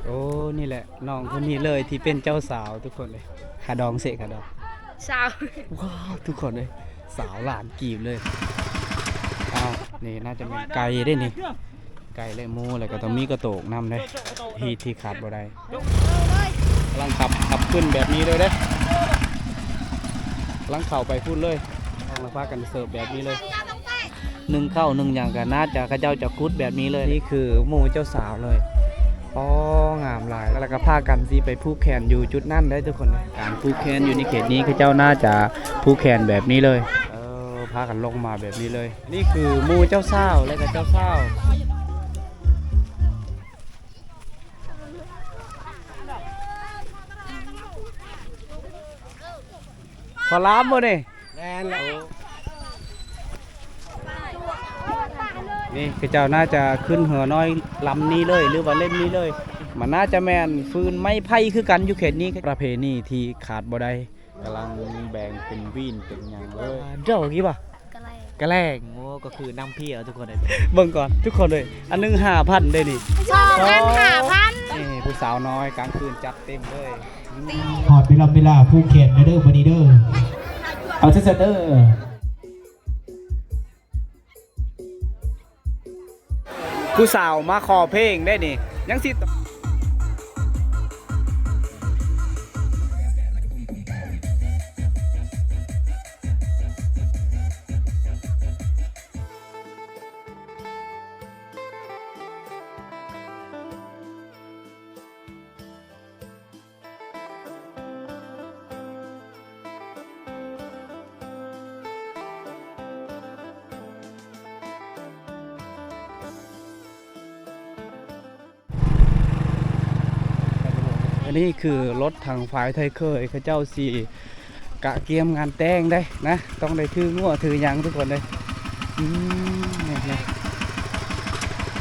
ໂອ້ ນີ້ແຫຼະ ນ້ອງຄົນນີ້ເລີຍທີ່ເປັນເຈົ້າສາວທຸກຄົນເລີຍ. ຄ່າດອງເຊ ຄ່າດອງ ຊາວ. ວ້າວ ທຸກຄົນເລີຍ ຊາວລ້ານກີບເລີຍ. ອ້າວ ນີ້ໜ້າຈະແມ່ນໄກ່ເດ້ນີ້ ໄກ່ ແລະ ໝູ ແລ້ວກໍຕ້ອງມີກະໂຕກນຳເດ້ ທີ່ ທີ່ຂາດບໍ່ໄດ້. ກຳລັງຂັບ ຂັບຂຶ້ນແບບນີ້ເລີຍເດ້ ກຳລັງເຂົ້າໄປພຸ້ນເລີຍ ກຳລັງພາກັນເສີບແບບນີ້ເລີຍ. ໜຶ້ງເຂົ້າໜຶ້ງຫຍັງກໍໜ້າຈະ ເຂົາເຈົ້າຈະຂຸດແບບນີ້ເລີຍ. ນີ້ຄືໝູ່ເຈົ້າສາວເລີຍ. ອໍ ງາມຫຼາຍ. ແລ້ວກໍພາກັນຊິໄປຜູກແຂນຢູ່ຈຸດນັ້ນໄດ໋ທຸກຄົນ. ການຜູກແຂນຢູ່ໃນເຂດນີ້ ເຂົາເຈົ້າໜ້າຈະຜູກແຂນແບບນີ້ເລີຍ. ເອີ ພາກັນລົງມາແບບນີ້ເລີຍ. ນີ້ຄືໝູ່ເຈົ້າສາວ ແລ້ວກໍເຈົ້າສາວ. ຂໍລາມບໍ່ນີ້? ແມ່ນແຫຼະ. ນີ້ເຂົາເຈົ້າໜ້າຈະຂຶ້ນເຮືອນ້ອຍລຳນີ້ເລີຍ ຫຼືວ່າເຫຼັ້ມນີ້ເລີຍ. ມັນໜ້າຈະແມ່ນຟືນໄມ້ໄຜ່ຄືກັນຢູ່ເຂດນີ້. ປະເພນີທີ່ຂາດບໍ່ໄດ້ ກຳລັງແບ່ງເປັນຫວີນເປັນຫຍັງເລີຍ. ດອກກີ່ບໍ່? ກະແລງ. ກະແລງ. ໂອ້ ກໍຄືນ້ຳເພຍທຸກຄົນເອີຍ. ເບິ່ງກ່ອນທຸກຄົນເອີຍ ອັນໜຶ່ງຫ້າພັນເດ້ນີ້ ສອງອັນຫ້າພັນ. ນີ້ຜູ້ສາວນ້ອຍກາງຄືນຈັດເຕັມເລີຍ. ຮອດເວລາ ເວລາຜູກແຂນແລ້ວເດີ ບັດນີ້ເດີ ເອົາຊັ້ນໆເດີ. ຜູ້ສາວມາຂໍເພງໄດ້ນີ້ ຍັງຊິ ອັນນີ້ຄືລົດທາງຝ່າຍໄທເຄີຍ ເຂົາເຈົ້າຊິກະກຽມງານແຕ່ງໄດ໋ນະ ຕ້ອງໄດ້ຖືງົວຖືຫຍັງທຸກຄົນເອີຍ. ອືມ ນີ້ໆ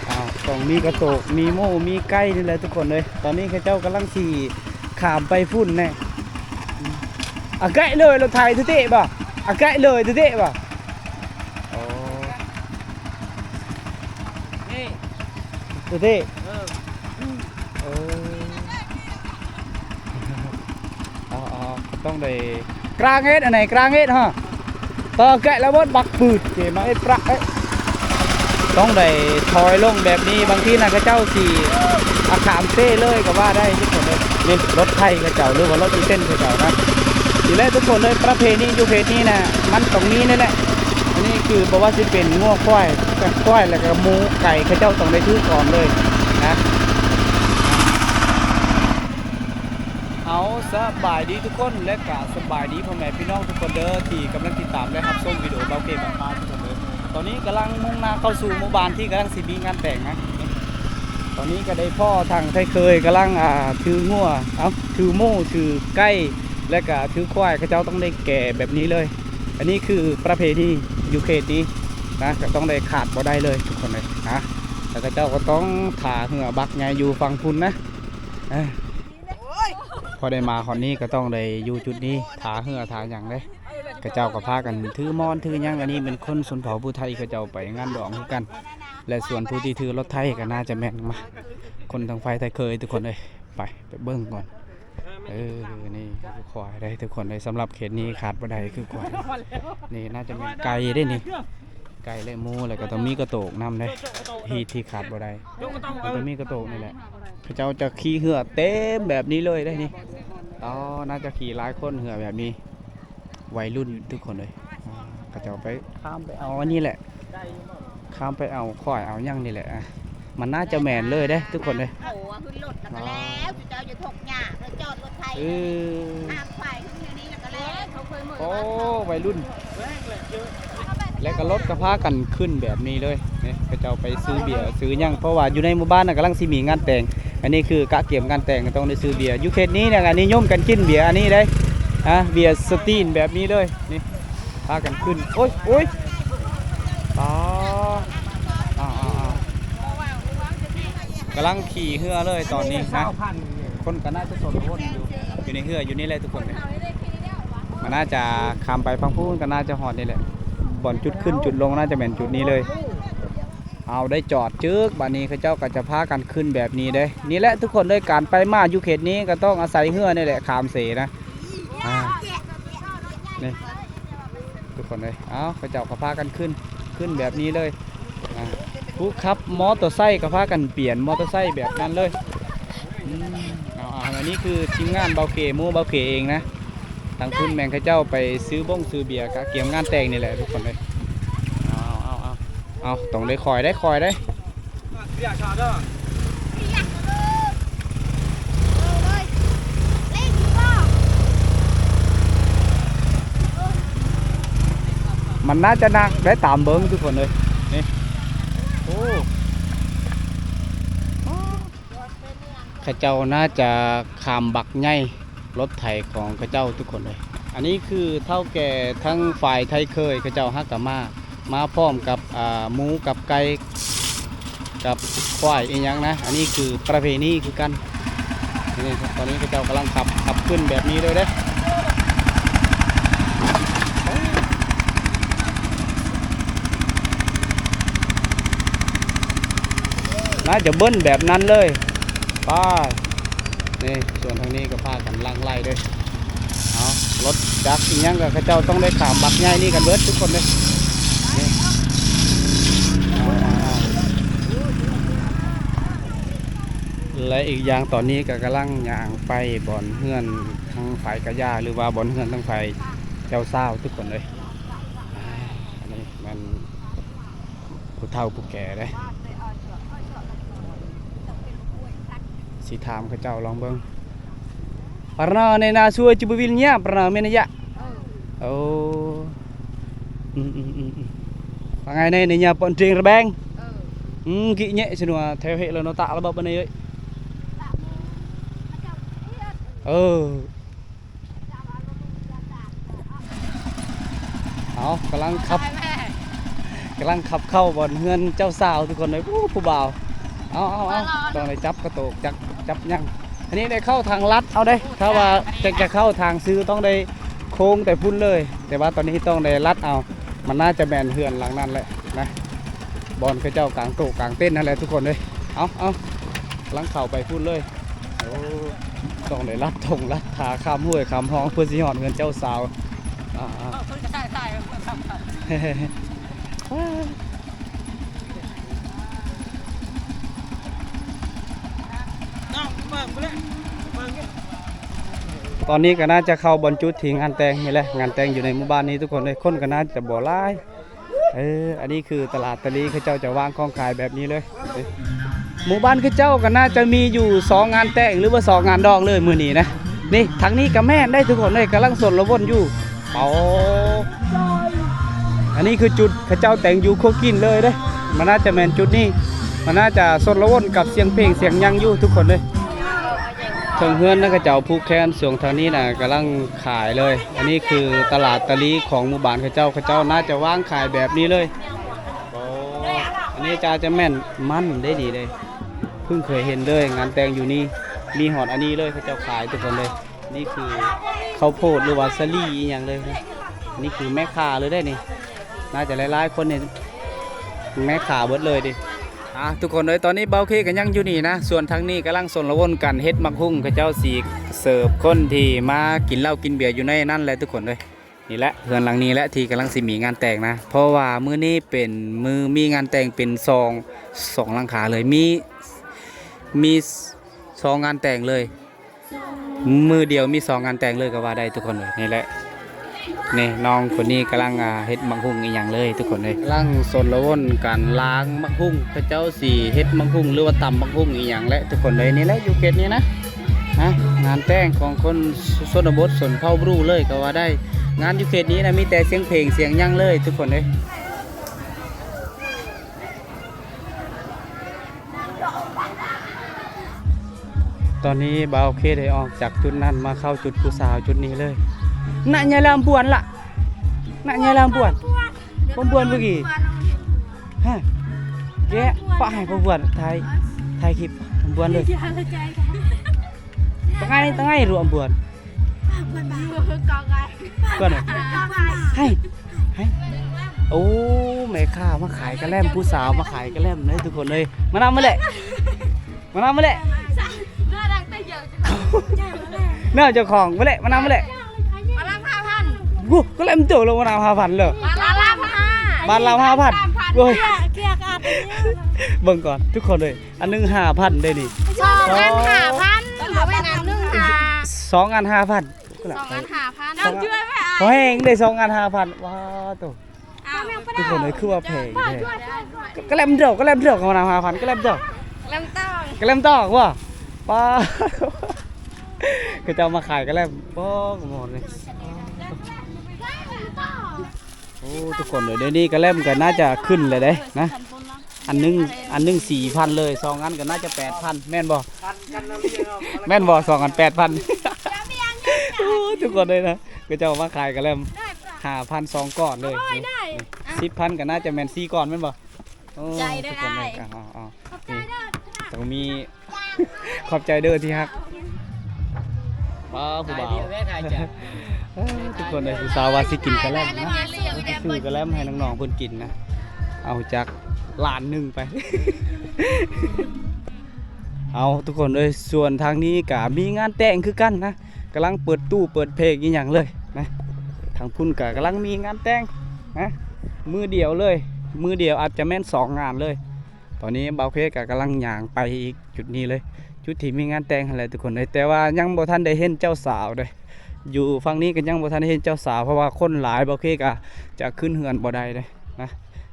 ອ້າວ ຕ້ອງມີກະໂຕກ ມີໝູ ມີໄກ່ນີ້ແຫຼະທຸກຄົນເອີຍ. ຕອນນີ້ເຂົາເຈົ້າກຳລັງຊິຂ້າມໄປພຸ້ນແນ່. ອາໄກເລີຍ ລົດໄຖເທະໆບໍ່? ອາໄກເລີຍເທະໆບໍ່? ໂອ້ ເທະ ເທະ ເອີ ເອີ ເອົາໆ ຕ້ອງໄດ້ກາງເຮັດ ອັນໃດກາງເຮັດຮະ ຕໍ່ແກະລະເບິດບັກປືດເກມາເອັດປະເອີຍ. ຕ້ອງໄດ້ຖອຍລົງແບບນີ້ ບາງທີນະເຂົາເຈົ້າຊິອາຂາມເຊເລີຍກໍວ່າໄດ້ທຸກຄົນເອີຍ. ນີ້ລົດໄຖເຂົາເຈົ້າ ຫຼືວ່າລົດອີເຕັນເຂົາເຈົ້ານະ. ນີ້ແຫຼະທຸກຄົນເອີຍ ປະເພນີຢູ່ເຂດນີ້ນະ ມັນຕ້ອງມີນີ້ແຫຼະ. ອັນນີ້ຄືບໍ່ວ່າຊິເປັນງົວຄວາຍ ຄວາຍ ແລ້ວກໍໝູໄກ່ ເຂົາເຈົ້າຕ້ອງໄດ້ຖືກອອມເລີຍນະ. ເອົາ ສະບາຍດີທຸກຄົນ ແລະກະສະບາຍດີພໍ່ແມ່ພີ່ນ້ອງທຸກຄົນເດີ ທີ່ກຳລັງຕິດຕາມ ແລະ ຮັບຊົມວິດີໂອບ່າວເຄບາງພາທຸກຄົນເດີ. ຕອນນີ້ກຳລັງມຸ່ງໜ້າເຂົ້າສູ່ໝູ່ບ້ານທີ່ກຳລັງຊິມີງານແຕ່ງນະ. ຕອນນີ້ກໍໄດ້ພໍ້ທາງໄທເຄີຍກຳລັງ ອ່າ ຖືງົວ ເອົ້າ ຖືໝູ ຖືໄກ່ ແລະກະຖືຄວາຍ ເຂົາເຈົ້າຕ້ອງໄດ້ແກ່ແບບນີ້ເລີຍ. ອັນນີ້ຄືປະເພນີຢູ່ເຂດນີ້ນະ ກໍຕ້ອງໄດ້ຂາດບໍ່ໄດ້ເລີຍທຸກຄົນເລີຍນະ. ແລ້ວເຂົາເຈົ້າກໍຕ້ອງຖ້າເຮືອບັກໃຫຍ່ຢູ່ຝັ່ງພຸ້ນນະ. ເອີ ພໍໄດ້ມາຮອດນີ້ກໍຕ້ອງໄດ້ຢູ່ຈຸດນີ້ ຖ້າເຮືອຖ້າຫຍັງເດ້. ເຂົາເຈົ້າກໍພາກັນຖືໝອນຖືຫຍັງ ອັນນີ້ແມ່ນຄົນຊົນເຜົ່າຜູ້ໄທ ເຂົາເຈົ້າໄປງານດອງຄືກັນ ແລະສ່ວນຜູ້ທີ່ຖືລົດໄຖກໍໜ້າຈະແມ່ນມາ ຄົນທາງຝ່າຍໄທເຄີຍທຸກຄົນເອີຍ. ໄປ ໄປເບິ່ງກ່ອນ. ເອີ ນີ້ຄືຄວາຍເດ້ທຸກຄົນເອີຍ ສຳລັບເຂດນີ້ຂາດບໍ່ໄດ້ຄືຄວາຍ. ນີ້ໜ້າຈະແມ່ນໄກ່ເດ້ນີ້ ໄກ່ ແລະ ໝູ ແລ້ວກໍຕ້ອງມີກະໂຕກນຳເດ້ ທີ່ ທີ່ຂາດບໍ່ໄດ້ ມັນຕ້ອງມີກະໂຕກນີ້ແຫຼະ. ເຂົາເຈົ້າຈະຂີ່ເຮືອເຕັມແບບນີ້ເລີຍເດ້ນີ້. ອໍ ໜ້າຈະຂີ່ຫຼາຍຄົນເຮືອແບບນີ້ ໄວລຸ້ນທຸກຄົນເອີຍ. ອ່າ ເຂົາເຈົ້າໄປ ຂ້າມໄປເອົາອັນນີ້ແຫຼະ ຂ້າມໄປເອົາຄວາຍເອົາຫຍັງນີ້ແຫຼະ. ອ່າ ມັນໜ້າຈະແມ່ນເລີຍເດ້ທຸກຄົນເອີຍ. ໂອ້ ຂຶ້ນລົດແລ້ວກໍແລ້ວ ເຈົ້າຢ່າທົກຍາກເລີຍ ຈອດລົດໄຖ ເອີ ຫ້າມໄປຂຶ້ນແຖວນີ້ແລ້ວກໍແລ້ວ. ໂອ້ ໄວລຸ້ນ ແລ້ວກໍລົດກໍພາກັນຂຶ້ນແບບນີ້ເລີຍ. ນີ້ ເຂົາເຈົ້າໄປຊື້ເບຍຊື້ຫຍັງ ເພາະວ່າຢູ່ໃນໝູ່ບ້ານນະກຳລັງຊິມີງານແຕ່ງ. ອັນນີ້ຄືກະກຽມງານແຕ່ງ ກໍຕ້ອງໄດ້ຊື້ເບຍ. ຢູ່ເຂດນີ້ນະ ນິຍົມກັນກິນເບຍອັນນີ້ເດ້ ອາ ເບຍສະຕີນແບບນີ້ເລີຍ. ນີ້ ພາກັນຂຶ້ນ ໂອ້ຍ ໂອ້ຍ ອໍ ອາໆໆ ກຳລັງຂີ່ເຮືອເລີຍຕອນນີ້ນະ. ຄົນກໍໜ້າຈະຊົນຄົນຢູ່ ຢູ່ໃນເຮືອຢູ່ນີ້ແຫຼະທຸກຄົນ. ມັນໜ້າຈະຂ້າມໄປຝັ່ງພຸ້ນ ກໍໜ້າຈະຮອດນີ້ແຫຼະ ບ່ອນຈຸດຂຶ້ນຈຸດລົງໜ້າຈະແມ່ນຈຸດນີ້ເລີຍ. ເອົາ ໄດ້ຈອດຈຶກ ບາດນີ້ເຂົາເຈົ້າກໍຈະພາກັນຂຶ້ນແບບນີ້ເດ້. ນີ້ແຫຼະທຸກຄົນເອີຍ ການໄປມາຢູ່ເຂດນີ້ກໍຕ້ອງອາໄສເຮືອນີ້ແຫຼະ ຂ້າມເສນະ. ອ່າ ນີ້ ທຸກຄົນເອີຍ ເອົາ ເຂົາເຈົ້າກໍພາກັນຂຶ້ນ ຂຶ້ນແບບນີ້ເລີຍ. ອ່າ ຜູ້ຂັບມໍເຕີໄຊກໍພາກັນປ່ຽນມໍເຕີໄຊແບບນັ້ນເລີຍ. ອືມ ເອົາໆ ອັນນີ້ຄືທີມງານບ່າວເກ ໝູ່ບ່າວເກເອງນະ. ທາງພຸ້ນແມ່ນເຂົາເຈົ້າໄປຊື້ບົ້ງຊື້ເບຍກະກຽມງານແຕ່ງນີ້ແຫຼະທຸກຄົນເອີຍ. ເອົາໆໆ ເອົາ ຕ້ອງໄດ້ຄ່ອຍໄດ້ ຄ່ອຍໄດ້. ມັນໜ້າຈະໜັກໄດ້ຕາມເບິ່ງທຸກຄົນເອີຍ. ນີ້ ໂອ້ ເຂົາເຈົ້າໜ້າຈະຂ້າມບັກໃຫຍ່ ລົດໄຖຂອງເຂົາເຈົ້າທຸກຄົນເອີຍ. ອັນນີ້ຄືເຖົ້າແກ່ທັງຝ່າຍໄທເຄີຍ ເຂົາເຈົ້າຫາກະມາ ມາພ້ອມກັບ ອ່າ ໝູກັບໄກ່ ກັບຄວາຍອີ່ຫຍັງນະ. ອັນນີ້ຄືປະເພນີຄືກັນ. ນີ້ ຕອນນີ້ເຂົາເຈົ້າກຳລັງຂັບ ຂັບຂຶ້ນແບບນີ້ເລີຍເດ້. ໜ້າຈະເບິ່ນແບບນັ້ນເລີຍ. ໄປ ນີ້ ສ່ວນທາງນີ້ກໍພາກັນຫຼັ່ງໄຫຼເດີ້. ເອົາ ລົດຈັກອີ່ຫຍັງກໍເຂົາເຈົ້າຕ້ອງໄດ້ຂ້າມບັກໃຫຍ່ນີ້ກັນເບິດທຸກຄົນເດ້. ນີ້ ເອົາໆໆ ແລະ ອີກຢ່າງຕອນນີ້ກໍກຳລັງຍ່າງໄປບ່ອນເຮືອນທາງຝ່າຍກະຢາ ຫຼືວ່າບ່ອນເຮືອນທາງຝ່າຍເຈົ້າສາວທຸກຄົນເອີຍ. ອັນນີ້ແມ່ນ ຜູ້ເຖົ້າຜູ້ແກ່ເດ້ ຊິຖາມເຂົາເຈົ້າລອງເບິ່ງ. Pernah nenek Nasua cuba bilnya, pernah mena ya? ເອີ ໂອ້ ອືມໆໆ ວ່າໄງແນ່ nenek Nasua pernah dring rebeng? ເອີ ອືມ ກິແຍະຊະນົວ ແຖວເຫະລະນໍຕະລະບອບອັນນີ້ເອີຍ ເອີ. ເອົາ ກຳລັງຂັບ ກຳລັງຂັບເຂົ້າບ່ອນເຮືອນເຈົ້າສາວທຸກຄົນເອີຍ. ໂອ້ ຜູ້ບ່າວ ເອົາໆໆ ຕ້ອງໄດ້ຈັບກະໂຕກ ຈັບ ຈັບຫຍັງ. ອັນນີ້ໄດ້ເຂົ້າທາງລັດເອົາເດ້ ຖ້າວ່າຈະ ຈະເຂົ້າທາງຊື່ຕ້ອງໄດ້ໂຄ້ງແຕ່ພຸ້ນເລີຍ ແຕ່ວ່າຕອນນີ້ຕ້ອງໄດ້ລັດເອົາ. ມັນໜ້າຈະແມ່ນເຮືອນຫຼັງນັ້ນແຫຼະນະ ບ່ອນເຂົາເຈົ້າກາງໂຕະກາງເຕັນຫັ້ນແຫຼະທຸກຄົນເອີຍ. ເອົາໆ ກຳລັງເຂົ້າໄປພຸ້ນເລີຍ. ໂອ້ ຕ້ອງໄດ້ລັດທົ່ງລັດທາ ຂ້າມຫ້ວຍຂ້າມຮ່ອງ ເພື່ອຊິຮອດເຮືອນເຈົ້າສາວ. ອ່າ ເອົາ ເພິ່ນກໍຖ່າຍ ຖ່າຍ ເພິ່ນກໍຖ່າຍ ເບິ່ງພຸ້ນແຫຼະ ເບິ່ງຢູ່. ຕອນນີ້ກໍໜ້າຈະເຂົ້າບ່ອນຈຸດທີ່ງານແຕ່ງນີ້ແຫຼະ ງານແຕ່ງຢູ່ໃນໝູ່ບ້ານນີ້ທຸກຄົນເອີຍ ຄົນກໍໜ້າຈະບໍ່ຫຼາຍ. ເອີ ອັນນີ້ຄືຕະຫຼາດຕະລີ ເຂົາເຈົ້າຈະວາງຂອງຂາຍແບບນີ້ເລີຍ. ເອີ ໝູ່ບ້ານເຂົາເຈົ້າກໍໜ້າຈະມີຢູ່ສອງງານແຕ່ງ ຫຼືວ່າສອງງານດອງເລີຍມື້ນີ້ນະ. ນີ້ ທາງນີ້ກໍແມ່ນໄດ໋ທຸກຄົນເອີຍ ກຳລັງຊົນລະວົນຢູ່. ເອົາ ອັນນີ້ຄືຈຸດເຂົາເຈົ້າແຕ່ງຢູ່ຄົວກິນເລີຍເດ້. ມັນໜ້າຈະແມ່ນຈຸດນີ້ ມັນໜ້າຈະຊົນລະວົນກັບສຽງເພງສຽງຫຍັງຢູ່ທຸກຄົນເອີຍ. ເທິງເຮືອນນະ ເຂົາເຈົ້າຜູກແຂນ ຊ່ວງທາງນີ້ນະກຳລັງຂາຍເລີຍ. ອັນນີ້ຄືຕະຫຼາດຕະລີຂອງໝູ່ບ້ານເຂົາເຈົ້າ ເຂົາເຈົ້າໜ້າຈະວາງຂາຍແບບນີ້ເລີຍ. ໂອ້ ອັນນີ້ຈະ ຈະແມ່ນມັນເດ້ນີ້ເດ້ ເພິ່ງເຄີຍເຫັນເລີຍ ງານແຕ່ງຢູ່ນີ້ ມີຮອດອັນນີ້ເລີຍ ເຂົາເຈົ້າຂາຍທຸກຄົນເລີຍ. ນີ້ຄືເຂົ້າໂພດ ຫຼືວ່າສາລີອີ່ຫຍັງເລີຍນະ. ນີ້ຄືແມ່ຄ້າເລີຍເດ້ນີ້ ໜ້າຈະຫຼາຍໆຄົນນີ້ ແມ່ຄ້າເບິດເລີຍເດ້. ອ່າ ທຸກຄົນເອີຍ ຕອນນີ້ບ່າວເຄກໍຍັງຢູ່ນີ້ນະ ສ່ວນທາງນີ້ກຳລັງຊົນລະວົນກັນເຮັດໝາກຫຸ່ງ ເຂົາເຈົ້າຊິເສີບຄົນທີ່ມາກິນເຫຼົ້າກິນເບຍຢູ່ໃນນັ້ນແຫຼະທຸກຄົນເອີຍ. ນີ້ແຫຼະ ເຮືອນຫຼັງນີ້ແຫຼະທີ່ກຳລັງຊິມີງານແຕ່ງນະ ເພາະວ່າມື້ນີ້ເປັນມື້ມີງານແຕ່ງເປັນສອງ ສອງຫຼັງຄາເລີຍ ມີ ມີສອງງານແຕ່ງເລີຍ. ມື້ດຽວມີສອງງານແຕ່ງເລີຍກໍວ່າໄດ້ທຸກຄົນເອີຍ. ນີ້ແຫຼະ ນີ້ນ້ອງຄົນນີ້ກຳລັງ ອ່າ ເຮັດໝາກຫຸ່ງອີ່ຫຍັງເລີຍທຸກຄົນເອີຍ ກຳລັງຊົນລະວົນກັນລ້າງໝາກຫຸ່ງ ເຂົາເຈົ້າຊິເຮັດໝາກຫຸ່ງ ຫຼືວ່າຕຳໝາກຫຸ່ງອີ່ຫຍັງແຫຼະທຸກຄົນເອີຍ. ນີ້ແຫຼະຢູ່ເຂດນີ້ນະ ຮະ ງານແຕ່ງຂອງຄົນຊົນນະບົດຊົນເຜົ່າບຣູເລີຍກໍວ່າໄດ້. ງານຢູ່ເຂດນີ້ນະມີແຕ່ສຽງເພງສຽງຫຍັງເລີຍທຸກຄົນເອີຍ. ຕອນນີ້ບ່າວເຄໄດ້ອອກຈາກຈຸດນັ້ນມາເຂົ້າຈຸດຜູ້ສາວຈຸດນີ້ເລີຍ. Nak nyala ambuan lah. Nak nyala ambuan. Ambuan pergi. Ha. Kek, pak hai ambuan. Thai, Thai kip ambuan dah. Tengah ni, tengah ni ruang ambuan. Ambuan. Hai. Hai. ໂອ້ ແມ່ຄ້າມາຂາຍກະແລັມ ຜູ້ສາວມາຂາຍກະແລັມເດ້ທຸກຄົນເອີຍ. ມານຳມາແຫຼະ ມານຳມາແຫຼະ ແນວເຈົ້າຂອງມາແຫຼະ ມານຳມາແຫຼະ. ບາດລະຫ້າພັນ ໂອ້ ກະແລັມໂຕລະ ມານຳຫ້າພັນເລີຍ ບາດລະຫ້າພັນ ບາດລະຫ້າພັນ. ໂອ້ຍ ເກືອກອັດ ເບິ່ງກ່ອນທຸກຄົນເອີຍ. ອັນໜຶ່ງຫ້າພັນເດ້ນີ້ ສອງອັນຫ້າພັນ ບໍ່ແມ່ນອັນໜຶ່ງຫ້າ ສອງອັນຫ້າພັນ ສອງອັນຫ້າພັນ ເຈົ້າເຈື່ອຍໄວ້ ພໍແຮງເດ້ ສອງອັນຫ້າພັນ. ວ້າໂຕ ອ້າວ ທຸກຄົນເອີຍ ຄືວ່າແພງແທ້. ກະແລັມດອກ ກະແລັມດອກ ເຂົານຳຫ້າພັນ ກະແລັມດອກ ກະແລັມຕອກ ກະແລັມຕອກບໍ່? ປ້າ ເຂົາເຈົ້າມາຂາຍກະແລັມ ບໍ່ ກະໝົດເລີຍ. ໂອ້ ທຸກຄົນເອີຍ ດຽວນີ້ກະແລັມກະໜ້າຈະຂຶ້ນແລ້ວເດ້ນະ. ອັນໜຶ່ງ ອັນໜຶ່ງສີ່ພັນເລີຍ ສອງອັນກະໜ້າຈະແປດພັນ ແມ່ນບໍ່? ແມ່ນບໍ່? ສອງອັນແປດພັນ. ໂອ້ ທຸກຄົນເອີຍນະ ເຂົາເຈົ້າມາຂາຍກະແລັມຫ້າພັນ ສອງກ້ອນເລີຍ. ສິບພັນກະໜ້າຈະແມ່ນສີ່ກ້ອນແມ່ນບໍ່? ໂອ້ ໃຈເດີ ທຸກຄົນເອີຍ ອ້າຍ ເອົາໆ ຂອບໃຈເດີ ຕ້ອງມີ ຂອບໃຈເດີທີ່ຮັກ. ວ້າ ຜູ້ບ່າວ ເອີ ທຸກຄົນເອີຍ ຜູ້ສາວວ່າຊິກິນກະແລັມນະ ຊື້ກະແລັມໃຫ້ນ້ອງໆເພິ່ນກິນນະ ເອົາຈັກລ້ານໜຶ່ງໄປ. ເອົາ ທຸກຄົນເອີຍ ສ່ວນທາງນີ້ກະມີງານແຕ່ງຄືກັນນະ ກຳລັງເປີດຕູ້ເປີດເພງອີ່ຫຍັງເລີຍນະ. ທາງພຸ້ນກະກຳລັງມີງານແຕ່ງນະ ມື້ດຽວເລີຍ ມື້ດຽວອາດຈະແມ່ນສອງງານເລີຍ. ຕອນນີ້ບ່າວເຄກະກຳລັງຍ່າງໄປອີກຈຸດນີ້ເລີຍ ຈຸດທີ່ມີງານແຕ່ງຫັ້ນແຫຼະທຸກຄົນເອີຍ. ແຕ່ວ່າຍັງບໍ່ທັນໄດ້ເຫັນເຈົ້າສາວເດ້ ຢູ່ຝັ່ງນີ້ກະຍັງບໍ່ທັນໄດ້ເຫັນເຈົ້າສາວ ເພາະວ່າຄົນຫຼາຍ ບ່າວເຄກະຈະຂຶ້ນເຮືອນບໍ່ໄດ້ເດ້ນະ.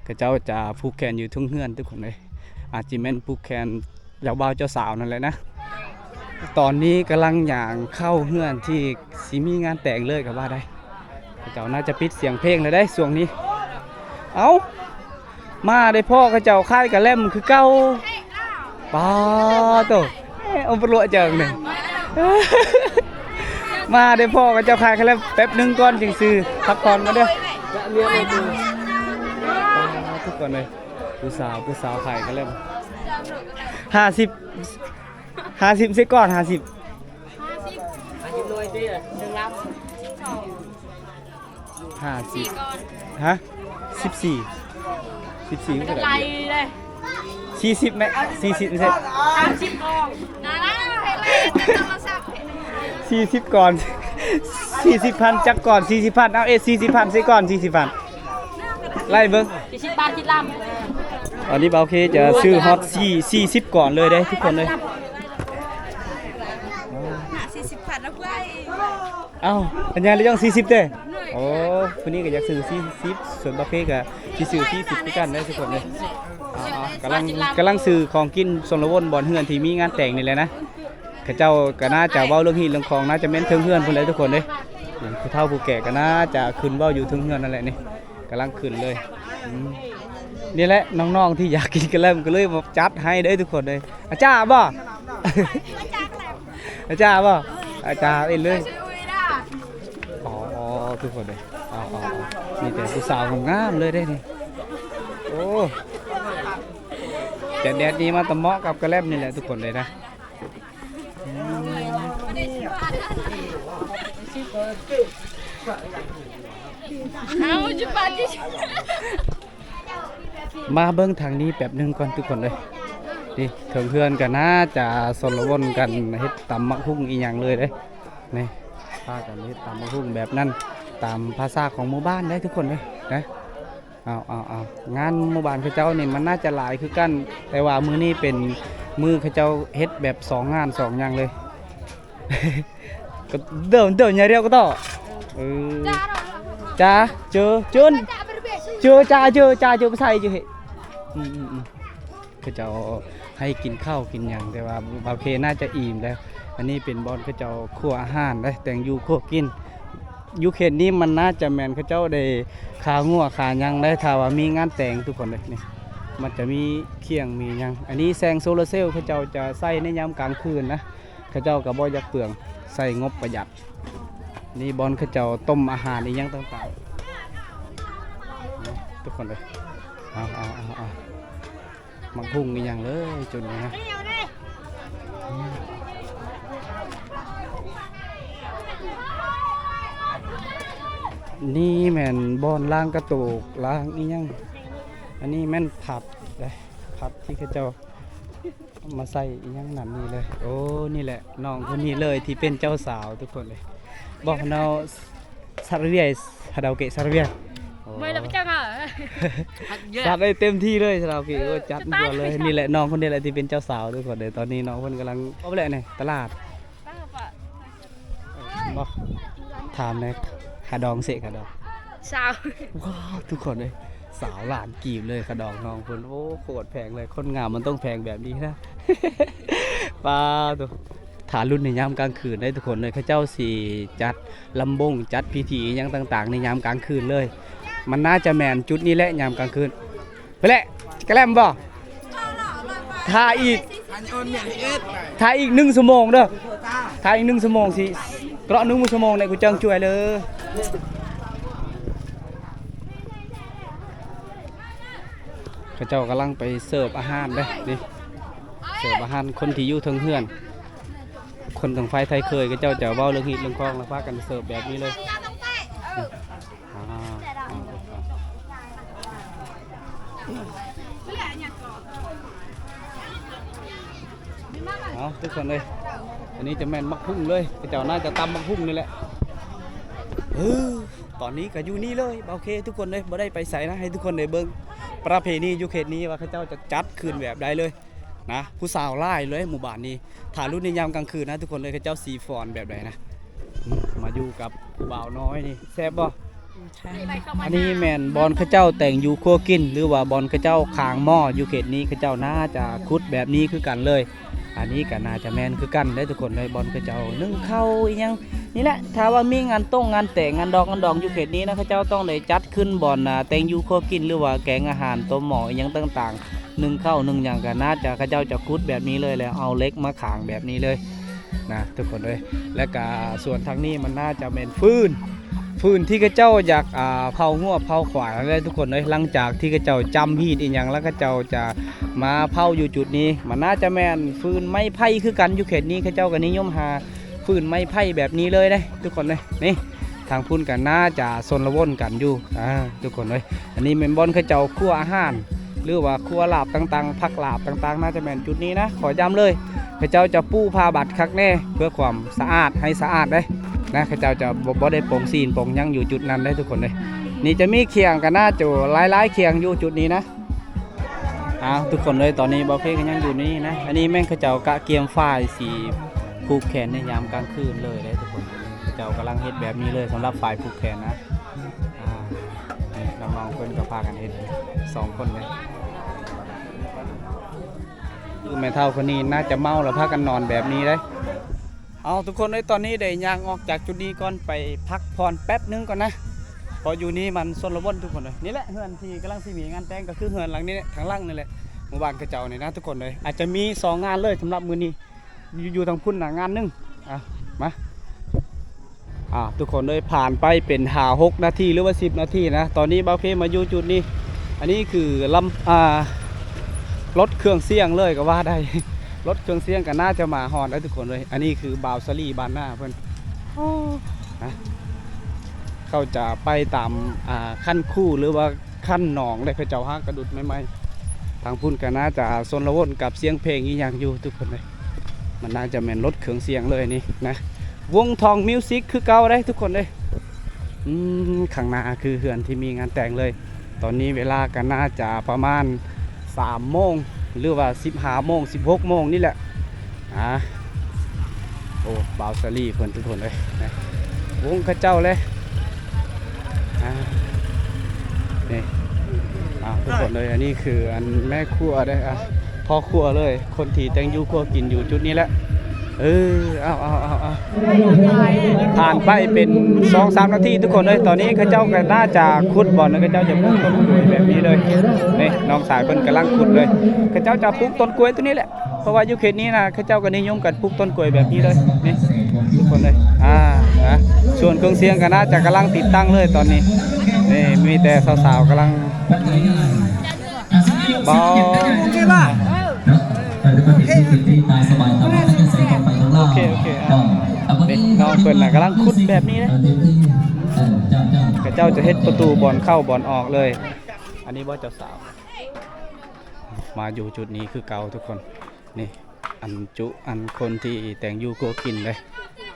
ເຂົາເຈົ້າຈະຜູກແຂນຢູ່ເທິງເຮືອນທຸກຄົນເອີຍ ອາດຊິແມ່ນຜູກແຂນ ເຈົ້າບ່າວເຈົ້າສາວນັ້ນແຫຼະນະ. ຕອນນີ້ກຳລັງຍ່າງເຂົ້າເຮືອນທີ່ຊິມີງານແຕ່ງເລີຍກະວ່າໄດ້. ເຂົາເຈົ້າໜ້າຈະປິດສຽງເພງແລ້ວເດ້ຊ່ວງນີ້. ເອົ້າ ມາໄດ້ພໍ້ເຂົາເຈົ້າຂາຍກະແລັມຄືເກົ່າ. ປາໂຕ ເອົາປະຫຼວະເຈົ້ານີ້ ມາໄດ້ພໍ້ເຂົາເຈົ້າຂາຍກະແລັມ. ແປັບໜຶ່ງກ່ອນຈຶ່ງຊື້ ພັກຜ່ອນກ່ອນເດີ ປາ ທຸກຄົນເອີຍ. ຜູ້ສາວ ຜູ້ສາວຂາຍກະແລັມ ຫ້າສິບ ຫ້າສິບ ໃສ່ກ້ອນ ຫ້າສິບ ຫ້າສິບ ຫ້າສິບ ຮະ ສິບສີ່ ສິບສີ່ ມັນເທົ່າໃດ ສີ່ສິບແມະ ສີ່ສິບ ສາມສິບກ່ອນ ສີ່ສິບກ່ອນ ສີ່ສິບພັນ ຈັກກ່ອນ ສີ່ສິບພັນ ເອົາເອ ສີ່ສິບພັນ ໃສ່ກ້ອນ ສີ່ສິບພັນ ໄລ່ເບິ່ງ ສີ່ສິບບາດຄິດລຳ. ຕອນນີ້ບ່າວເຄຈະຊື້ຮອດສີ່ ສີ່ສິບກ່ອນເລີຍເດ້ທຸກຄົນເອີຍ. ຫ້າ ສີ່ສິບພັນເອົາໄວ້ ເອົ້າ ອັນຍາລະຢ່ອງສີ່ສິບເດ້. ໂອ້ ຜູ້ນີ້ກະຢາກຊື້ສີ່ສິບ ສ່ວນບ່າວເຄກະຊິຊື້ສີ່ສິບຄືກັນເດ້ທຸກຄົນເດ້. ເອົາໆ ກຳລັງ ກຳລັງຊື້ຂອງກິນຊົນລະວົນບ່ອນເຮືອນທີ່ມີງານແຕ່ງນີ້ແຫຼະນະ. ເຂົາເຈົ້າກະໜ້າຈະເວົ້າເລື່ອງຮີດເລື່ອງຄອງ ໜ້າຈະແມ່ນເທິງເຮືອນພຸ້ນແຫຼະທຸກຄົນເດ້. ຜູ້ເຖົ້າຜູ້ແກ່ກະໜ້າຈະຂຶ້ນເວົ້າຢູ່ເທິງເຮືອນນັ້ນແຫຼະນີ້ ກຳລັງຂຶ້ນເລີຍ. ອືມ ນີ້ແຫຼະນ້ອງໆທີ່ຢາກກິນກະແລັມກະເລີຍມາຈັດໃຫ້ເດ້ທຸກຄົນເດ້. ອາຈານບໍ່? ອາຈານບໍ່? ອາຈານເອີຍເລີຍ. ອໍ ທຸກຄົນເດ້ ເອົາໆ ມີແຕ່ຜູ້ສາວງາມໆເລີຍເດ້ນີ້. ໂອ້ ແດດໆນີ້ມາຕະເໝາະກັບກະແລັມນີ້ແຫຼະທຸກຄົນເດ້ນະ. ມາເບິ່ງທາງນີ້ແປັບໜຶ່ງກ່ອນທຸກຄົນເອີຍ. ນີ້ເທິງເຮືອນກະໜ້າຈະຊົນລະວົນກັນເຮັດຕຳໝາກຫຸ່ງອີ່ຫຍັງເລີຍເດ້. ນີ້ ພາກັນເຮັດຕຳໝາກຫຸ່ງແບບນັ້ນ ຕາມພາສາຂອງໝູ່ບ້ານເດ້ທຸກຄົນເອີຍນະ. ເອົາໆໆ ງານໝູ່ບ້ານເຂົາເຈົ້ານີ້ມັນໜ້າຈະຫຼາຍຄືກັນ ແຕ່ວ່າມື້ນີ້ເປັນມື້ເຂົາເຈົ້າເຮັດແບບສອງງານສອງຢ່າງເລີຍ. ກະເດີ່ນເດີ່ນຍາດຽວກະຕໍ່ ເອີ ຈາ ເຈີ ເຈີ ເຈີ ຈາ ເຈີ ຈາ ເຈີ ພາສາເອີ ເອີ ເຂົາເຈົ້າໃຫ້ກິນເຂົ້າກິນຫຍັງ ແຕ່ວ່າບ່າວເຄໜ້າຈະອີ່ມແລ້ວ. ອັນນີ້ເປັນບ່ອນເຂົາເຈົ້າຄົວອາຫານເດ້ ແຕ່ງຢູ່ຄົວກິນ. ຢູ່ເຂດນີ້ມັນໜ້າຈະແມ່ນເຂົາເຈົ້າໄດ້ຂ້າງົວຂ້າຫຍັງໄດ້ ຖ້າວ່າມີງານແຕ່ງທຸກຄົນເອີຍ. ນີ້ມັນຈະມີຂຽງມີຫຍັງ. ອັນນີ້ແສງໂຊລາເຊວເຂົາເຈົ້າຈະໃຊ້ໃນຍາມກາງຄືນນະ ເຂົາເຈົ້າກະບໍ່ຢາກເປືອງ ໃຊ້ງົບປະຢັດ. ນີ້ບ່ອນເຂົາເຈົ້າຕົ້ມອາຫານອີ່ຫຍັງຕ່າງໆ ທຸກຄົນເອີຍ. ເອົາໆໆໆ ໝາກຫຸ່ງອີ່ຫຍັງເລີຍຈຸດນີ້ນະ. ນີ້ແມ່ນບ່ອນລ້າງກະໂຕກ ລ້າງອີ່ຫຍັງ. ອັນນີ້ແມ່ນພັດເດ້ ພັດທີ່ເຂົາເຈົ້າມາໃສ່ອີ່ຫຍັງນັ້ນນີ້ເລີຍ. ໂອ້ ນີ້ແຫຼະ ນ້ອງຄົນນີ້ເລີຍທີ່ເປັນເຈົ້າສາວທຸກຄົນເລີຍ. ບອກເນາະ Sarvia, Hadaoke Sarvia. ໂອ້ ໄມ່ລະໄປຈັງອ່ະ ຈັດໄດ້ເຕັມທີ່ເລີຍ Hadaoke. ໂອ້ ຈັດກ່ວນເລີຍ. ນີ້ແຫຼະ ນ້ອງຄົນນີ້ແຫຼະທີ່ເປັນເຈົ້າສາວທຸກຄົນເລີຍ. ຕອນນີ້ນ້ອງເພິ່ນກຳລັງ ເອົາໄປແຫຼະນີ້ຕະຫຼາດ. ບໍ່ ຖາມແດ່ ຂາດອງເຊ ຂາດອງ ຊາວ ວ້າວ ທຸກຄົນເອີຍ ຊາວລ້ານກີບເລີຍ ຂາດອງນ້ອງເພິ່ນ. ໂອ້ ໂຄດແພງເລີຍ ຄົນງາມມັນຕ້ອງແພງແບບນີ້ນະ. ປ້າໂທ້ ຖ້າລຸ້ນໃນຍາມກາງຄືນເດ້ທຸກຄົນເອີຍ ເຂົາເຈົ້າຊິຈັດລຳວົງ ຈັດພິທີອີ່ຫຍັງຕ່າງໆ ໃນຍາມກາງຄືນເລີຍ. ມັນໜ້າຈະແມ່ນຈຸດນີ້ແຫຼະ ຍາມກາງຄືນ. ໄປແຫຼະ ກະແລັມບໍ່? ຖ້າອີກ ຖ້າອີກໜຶ່ງຊົ່ວໂມງເດີ ຖ້າອີກໜຶ່ງຊົ່ວໂມງຊິ ເກາະໜຶ່ງຊົ່ວໂມງໃນກູເຈີງຈວຍເລີ. ເຂົາເຈົ້າກຳລັງໄປເສີບອາຫານເດ້ນີ້ ເສີບອາຫານຄົນທີ່ຢູ່ເທິງເຮືອນ. ຄົນທາງຝ່າຍໄທເຄີຍ ເຂົາເຈົ້າຈະເວົ້າເລື່ອງຮີດເລື່ອງຄອງ ແລ້ວພາກັນເສີບແບບນີ້ເລີຍ. ອ່າ ເອົາ ທຸກຄົນເອີຍ ອັນນີ້ຈະແມ່ນໝາກຫຸ່ງເລີຍ ເຂົາເຈົ້າໜ້າຈະຕຳໝາກຫຸ່ງນີ້ແຫຼະ. ເອີ ຕອນນີ້ກໍຢູ່ນີ້ເລີຍ ໂອເຄ ທຸກຄົນເອີຍ ບໍ່ໄດ້ໄປໃສນະ ໃຫ້ທຸກຄົນໄດ້ເບິ່ງປະເພນີຢູ່ເຂດນີ້ວ່າເຂົາເຈົ້າຈະຈັດຂຶ້ນແບບໃດເລີຍ. ນະ ຜູ້ສາວຫຼາຍເລີຍໝູ່ບ້ານນີ້ ຖ້າລຸ້ນໃນຍາມກາງຄືນນະທຸກຄົນເອີຍ ເຂົາເຈົ້າຊິຟ້ອນແບບໃດນະ. ອືມ ມາຢູ່ກັບຜູ້ບ່າວນ້ອຍນີ້ ແຊບບໍ່? ອັນນີ້ແມ່ນບ່ອນເຂົາເຈົ້າແຕ່ງຢູ່ຄົວກິນ ຫຼືວ່າບ່ອນເຂົາເຈົ້າຄາງໝໍ້ ຢູ່ເຂດນີ້ເຂົາເຈົ້າໜ້າຈະຂຸດແບບນີ້ຄືກັນເລີຍ. ອັນນີ້ກໍໜ້າຈະແມ່ນຄືກັນເດ້ທຸກຄົນເອີຍ ບ່ອນເຂົາເຈົ້າໜຶ້ງເຂົ້າອີ່ຫຍັງນີ້ແຫຼະ. ຖ້າວ່າມີງານຕົງງານແຕ່ງ ງານດອງງານດອງຢູ່ເຂດນີ້ນະ ເຂົາເຈົ້າຕ້ອງໄດ້ຈັດຂຶ້ນບ່ອນ ອ່າ ແຕ່ງຢູ່ຄົວກິນ ຫຼືວ່າແກງອາຫານ ຕົ້ມໝໍ້ອີ່ຫຍັງຕ່າງໆ ໜຶ້ງເຂົ້າໜຶ້ງຫຍັງກໍໜ້າຈະ ເຂົາເຈົ້າຈະຂຸດແບບນີ້ເລີຍ ແລ້ວເອົາເຫຼັກມາຂາງແບບນີ້ເລີຍນະທຸກຄົນເອີຍ. ແລ້ວກະສ່ວນທາງນີ້ມັນໜ້າຈະແມ່ນຟືນ ຟືນທີ່ເຂົາເຈົ້າຢາກ ອ່າ ເຜົາງົວເຜົາຄວາຍຫັ້ນແຫຼະທຸກຄົນເອີຍ. ຫຼັງຈາກທີ່ເຂົາເຈົ້າຈຳຮີດອີ່ຫຍັງແລ້ວ ເຂົາເຈົ້າຈະມາເຜົາຢູ່ຈຸດນີ້. ມັນໜ້າຈະແມ່ນຟືນໄມ້ໄຜ່ຄືກັນ ຢູ່ເຂດນີ້ເຂົາເຈົ້າກໍນິຍົມຫາຟືນໄມ້ໄຜ່ແບບນີ້ເລີຍເດ້ທຸກຄົນເອີຍ. ນີ້ ທາງພຸ້ນກໍໜ້າຈະຊົນລະວົນກັນຢູ່ ອ່າ ທຸກຄົນເອີຍ. ອັນນີ້ແມ່ນບ່ອນເຂົາເຈົ້າຄົວອາຫານ ຫຼືວ່າຄົວລາບຕ່າງໆ ຜັກລາບຕ່າງໆ ໜ້າຈະແມ່ນຈຸດນີ້ນະ. ຂໍຢ້ຳເລີຍ ເຂົາເຈົ້າຈະປູຜ້າບັດຄັກແນ່ ເພື່ອຄວາມສະອາດ ໃຫ້ສະອາດເດ້ນະ. ເຂົາເຈົ້າຈະບໍ່ ບໍ່ໄດ້ປົງຊີ້ນປົງຫຍັງຢູ່ຈຸດນັ້ນເດ້ທຸກຄົນເດ້. ນີ້ຈະມີຄຽງ ກໍໜ້າຈະຫຼາຍໆຄຽງຢູ່ຈຸດນີ້ນະ. ອ້າວ ທຸກຄົນເອີຍ ຕອນນີ້ບ່າວເພກໍຍັງຢູ່ໃນນີ້ນະ. ອັນນີ້ແມ່ນເຂົາເຈົ້າກະກຽມຝ້າຍສີຜູກແຂນໃນຍາມກາງຄືນເລີຍເດ້ທຸກຄົນ. ເຂົາເຈົ້າກຳລັງເຮັດແບບນີ້ເລີຍ ສຳລັບຝ້າຍຜູກແຂນນະ. ອ່າ ນີ້ນ້ອງໆເພິ່ນກໍພາກັນເຮັດສອງຄົນເດ້. ຄືແມ່ເຖົ້າຄົນນີ້ໜ້າຈະເມົາແລ້ວພາກັນນອນແບບນີ້ເດ້. ເອົາ ທຸກຄົນເອີຍ ຕອນນີ້ໄດ້ຍ່າງອອກຈາກຈຸດນີ້ກ່ອນ ໄປພັກຜ່ອນແປັບໜຶ່ງກ່ອນນະ ເພາະຢູ່ນີ້ມັນຊົນລະບົດທຸກຄົນເອີຍ. ນີ້ແຫຼະເຮືອນທີ່ກຳລັງຊິມີງານແຕ່ງ ກໍຄືເຮືອນຫຼັງນີ້ແຫຼະ ທາງຫຼັງນີ້ແຫຼະ ໝູ່ບ້ານເຂົາເຈົ້ານີ້ນະທຸກຄົນເອີຍ. ອາດຈະມີສອງງານເລີຍສຳລັບມື້ນີ້ ຢູ່ ຢູ່ທາງພຸ້ນນະງານໜຶ່ງ. ອ່ະ ມາ ອ່າ ທຸກຄົນເອີຍ ຜ່ານໄປເປັນຫ້າຫົກນາທີ ຫຼືວ່າສິບນາທີນະ ຕອນນີ້ບ່າວເພມາຢູ່ຈຸດນີ້. ອັນນີ້ຄືລຳ ອ່າ ລົດເຄື່ອງສຽງເລີຍກໍວ່າໄດ້ ລົດເຄື່ອງສຽງກໍໜ້າຈະມາຮອດແລ້ວທຸກຄົນເອີຍ. ອັນນີ້ຄືບ່າວສາລີບ້ານນາເພິ່ນ ນະ ເຂົາຈະໄປຕາມ ອ່າ ຄັນຄູ ຫຼືວ່າຄັນໜອງເດ້ ເຂົາເຈົ້າຫາກະດຸດໃໝ່ໆ. ທາງພຸ້ນກໍໜ້າຈະຊົນລະວົນກັບສຽງເພງອີ່ຫຍັງຢູ່ທຸກຄົນເອີຍ. ມັນໜ້າຈະແມ່ນລົດເຄື່ອງສຽງເລີຍນີ້ນະ ວົງທອງມິວສິກຄືເກົ່າເດ້ທຸກຄົນເອີຍ. ອືມ ຂ້າງໜ້າຄືເຮືອນທີ່ມີງານແຕ່ງເລີຍ. ຕອນນີ້ເວລາກໍໜ້າຈະປະມານສາມໂມງ ຫຼືວ່າສິບຫ້າໂມງ ສິບຫົກໂມງນີ້ແຫຼະ. ອ່າ ໂອ້ ບ່າວສາລີເພິ່ນທຸກຄົນເອີຍ ນະ ວົງເຂົາເຈົ້າເລີຍ. ອ່າ ນີ້ ອ່າ ທຸກຄົນເອີຍ ອັນນີ້ຄືອັນແມ່ຄົວເດ້ ອ່າ ພໍ່ຄົວເລີຍ ຄົນທີ່ແຕ່ງຢູ່ຄົວກິນຢູ່ຈຸດນີ້ແຫຼະ. ເອີ ເອົາ ເອົາ ເອົາ ເອົາ ຜ່ານໄປເປັນສອງສາມນາທີທຸກຄົນເອີຍ ຕອນນີ້ເຂົາເຈົ້າກໍໜ້າຈະຂຸດບ່ອນ ເຂົາເຈົ້າຈະປູກຕົ້ນກ້ວຍແບບນີ້ເລີຍ. ນີ້ນ້ອງຊາຍເພິ່ນກຳລັງຂຸດເລີຍ ເຂົາເຈົ້າຈະປູກຕົ້ນກ້ວຍຕົວນີ້ແຫຼະ ເພາະວ່າຢູ່ເຂດນີ້ນະ ເຂົາເຈົ້າກໍນິຍົມກັນປູກຕົ້ນກ້ວຍແບບນີ້ເລີຍ ນີ້ທຸກຄົນເລີຍ. ອ່າ ນະ ສ່ວນເຄື່ອງສຽງກໍໜ້າຈະກຳລັງຕິດຕັ້ງເລີຍຕອນນີ້. ນີ້ມີແຕ່ສາວໆກຳລັງ ບໍ່ ໂອເຄ ໂອເຄ ເອີ ເດັກນ້ອງເພິ່ນນະກຳລັງຂຸດແບບນີ້ເດ້ ເອີ ເຈົ້າ ເຈົ້າ ເຂົາເຈົ້າຈະເຮັດປະຕູບ່ອນເຂົ້າບ່ອນອອກເລີຍ. ອັນນີ້ບໍ່ ເຈົ້າສາວ ມາຢູ່ຈຸດນີ້ຄືເກົ່າທຸກຄົນ. ນີ້ ອັນຈຸ ອັນຄົນທີ່ແຕ່ງຢູ່ຄົວກິນເດ້.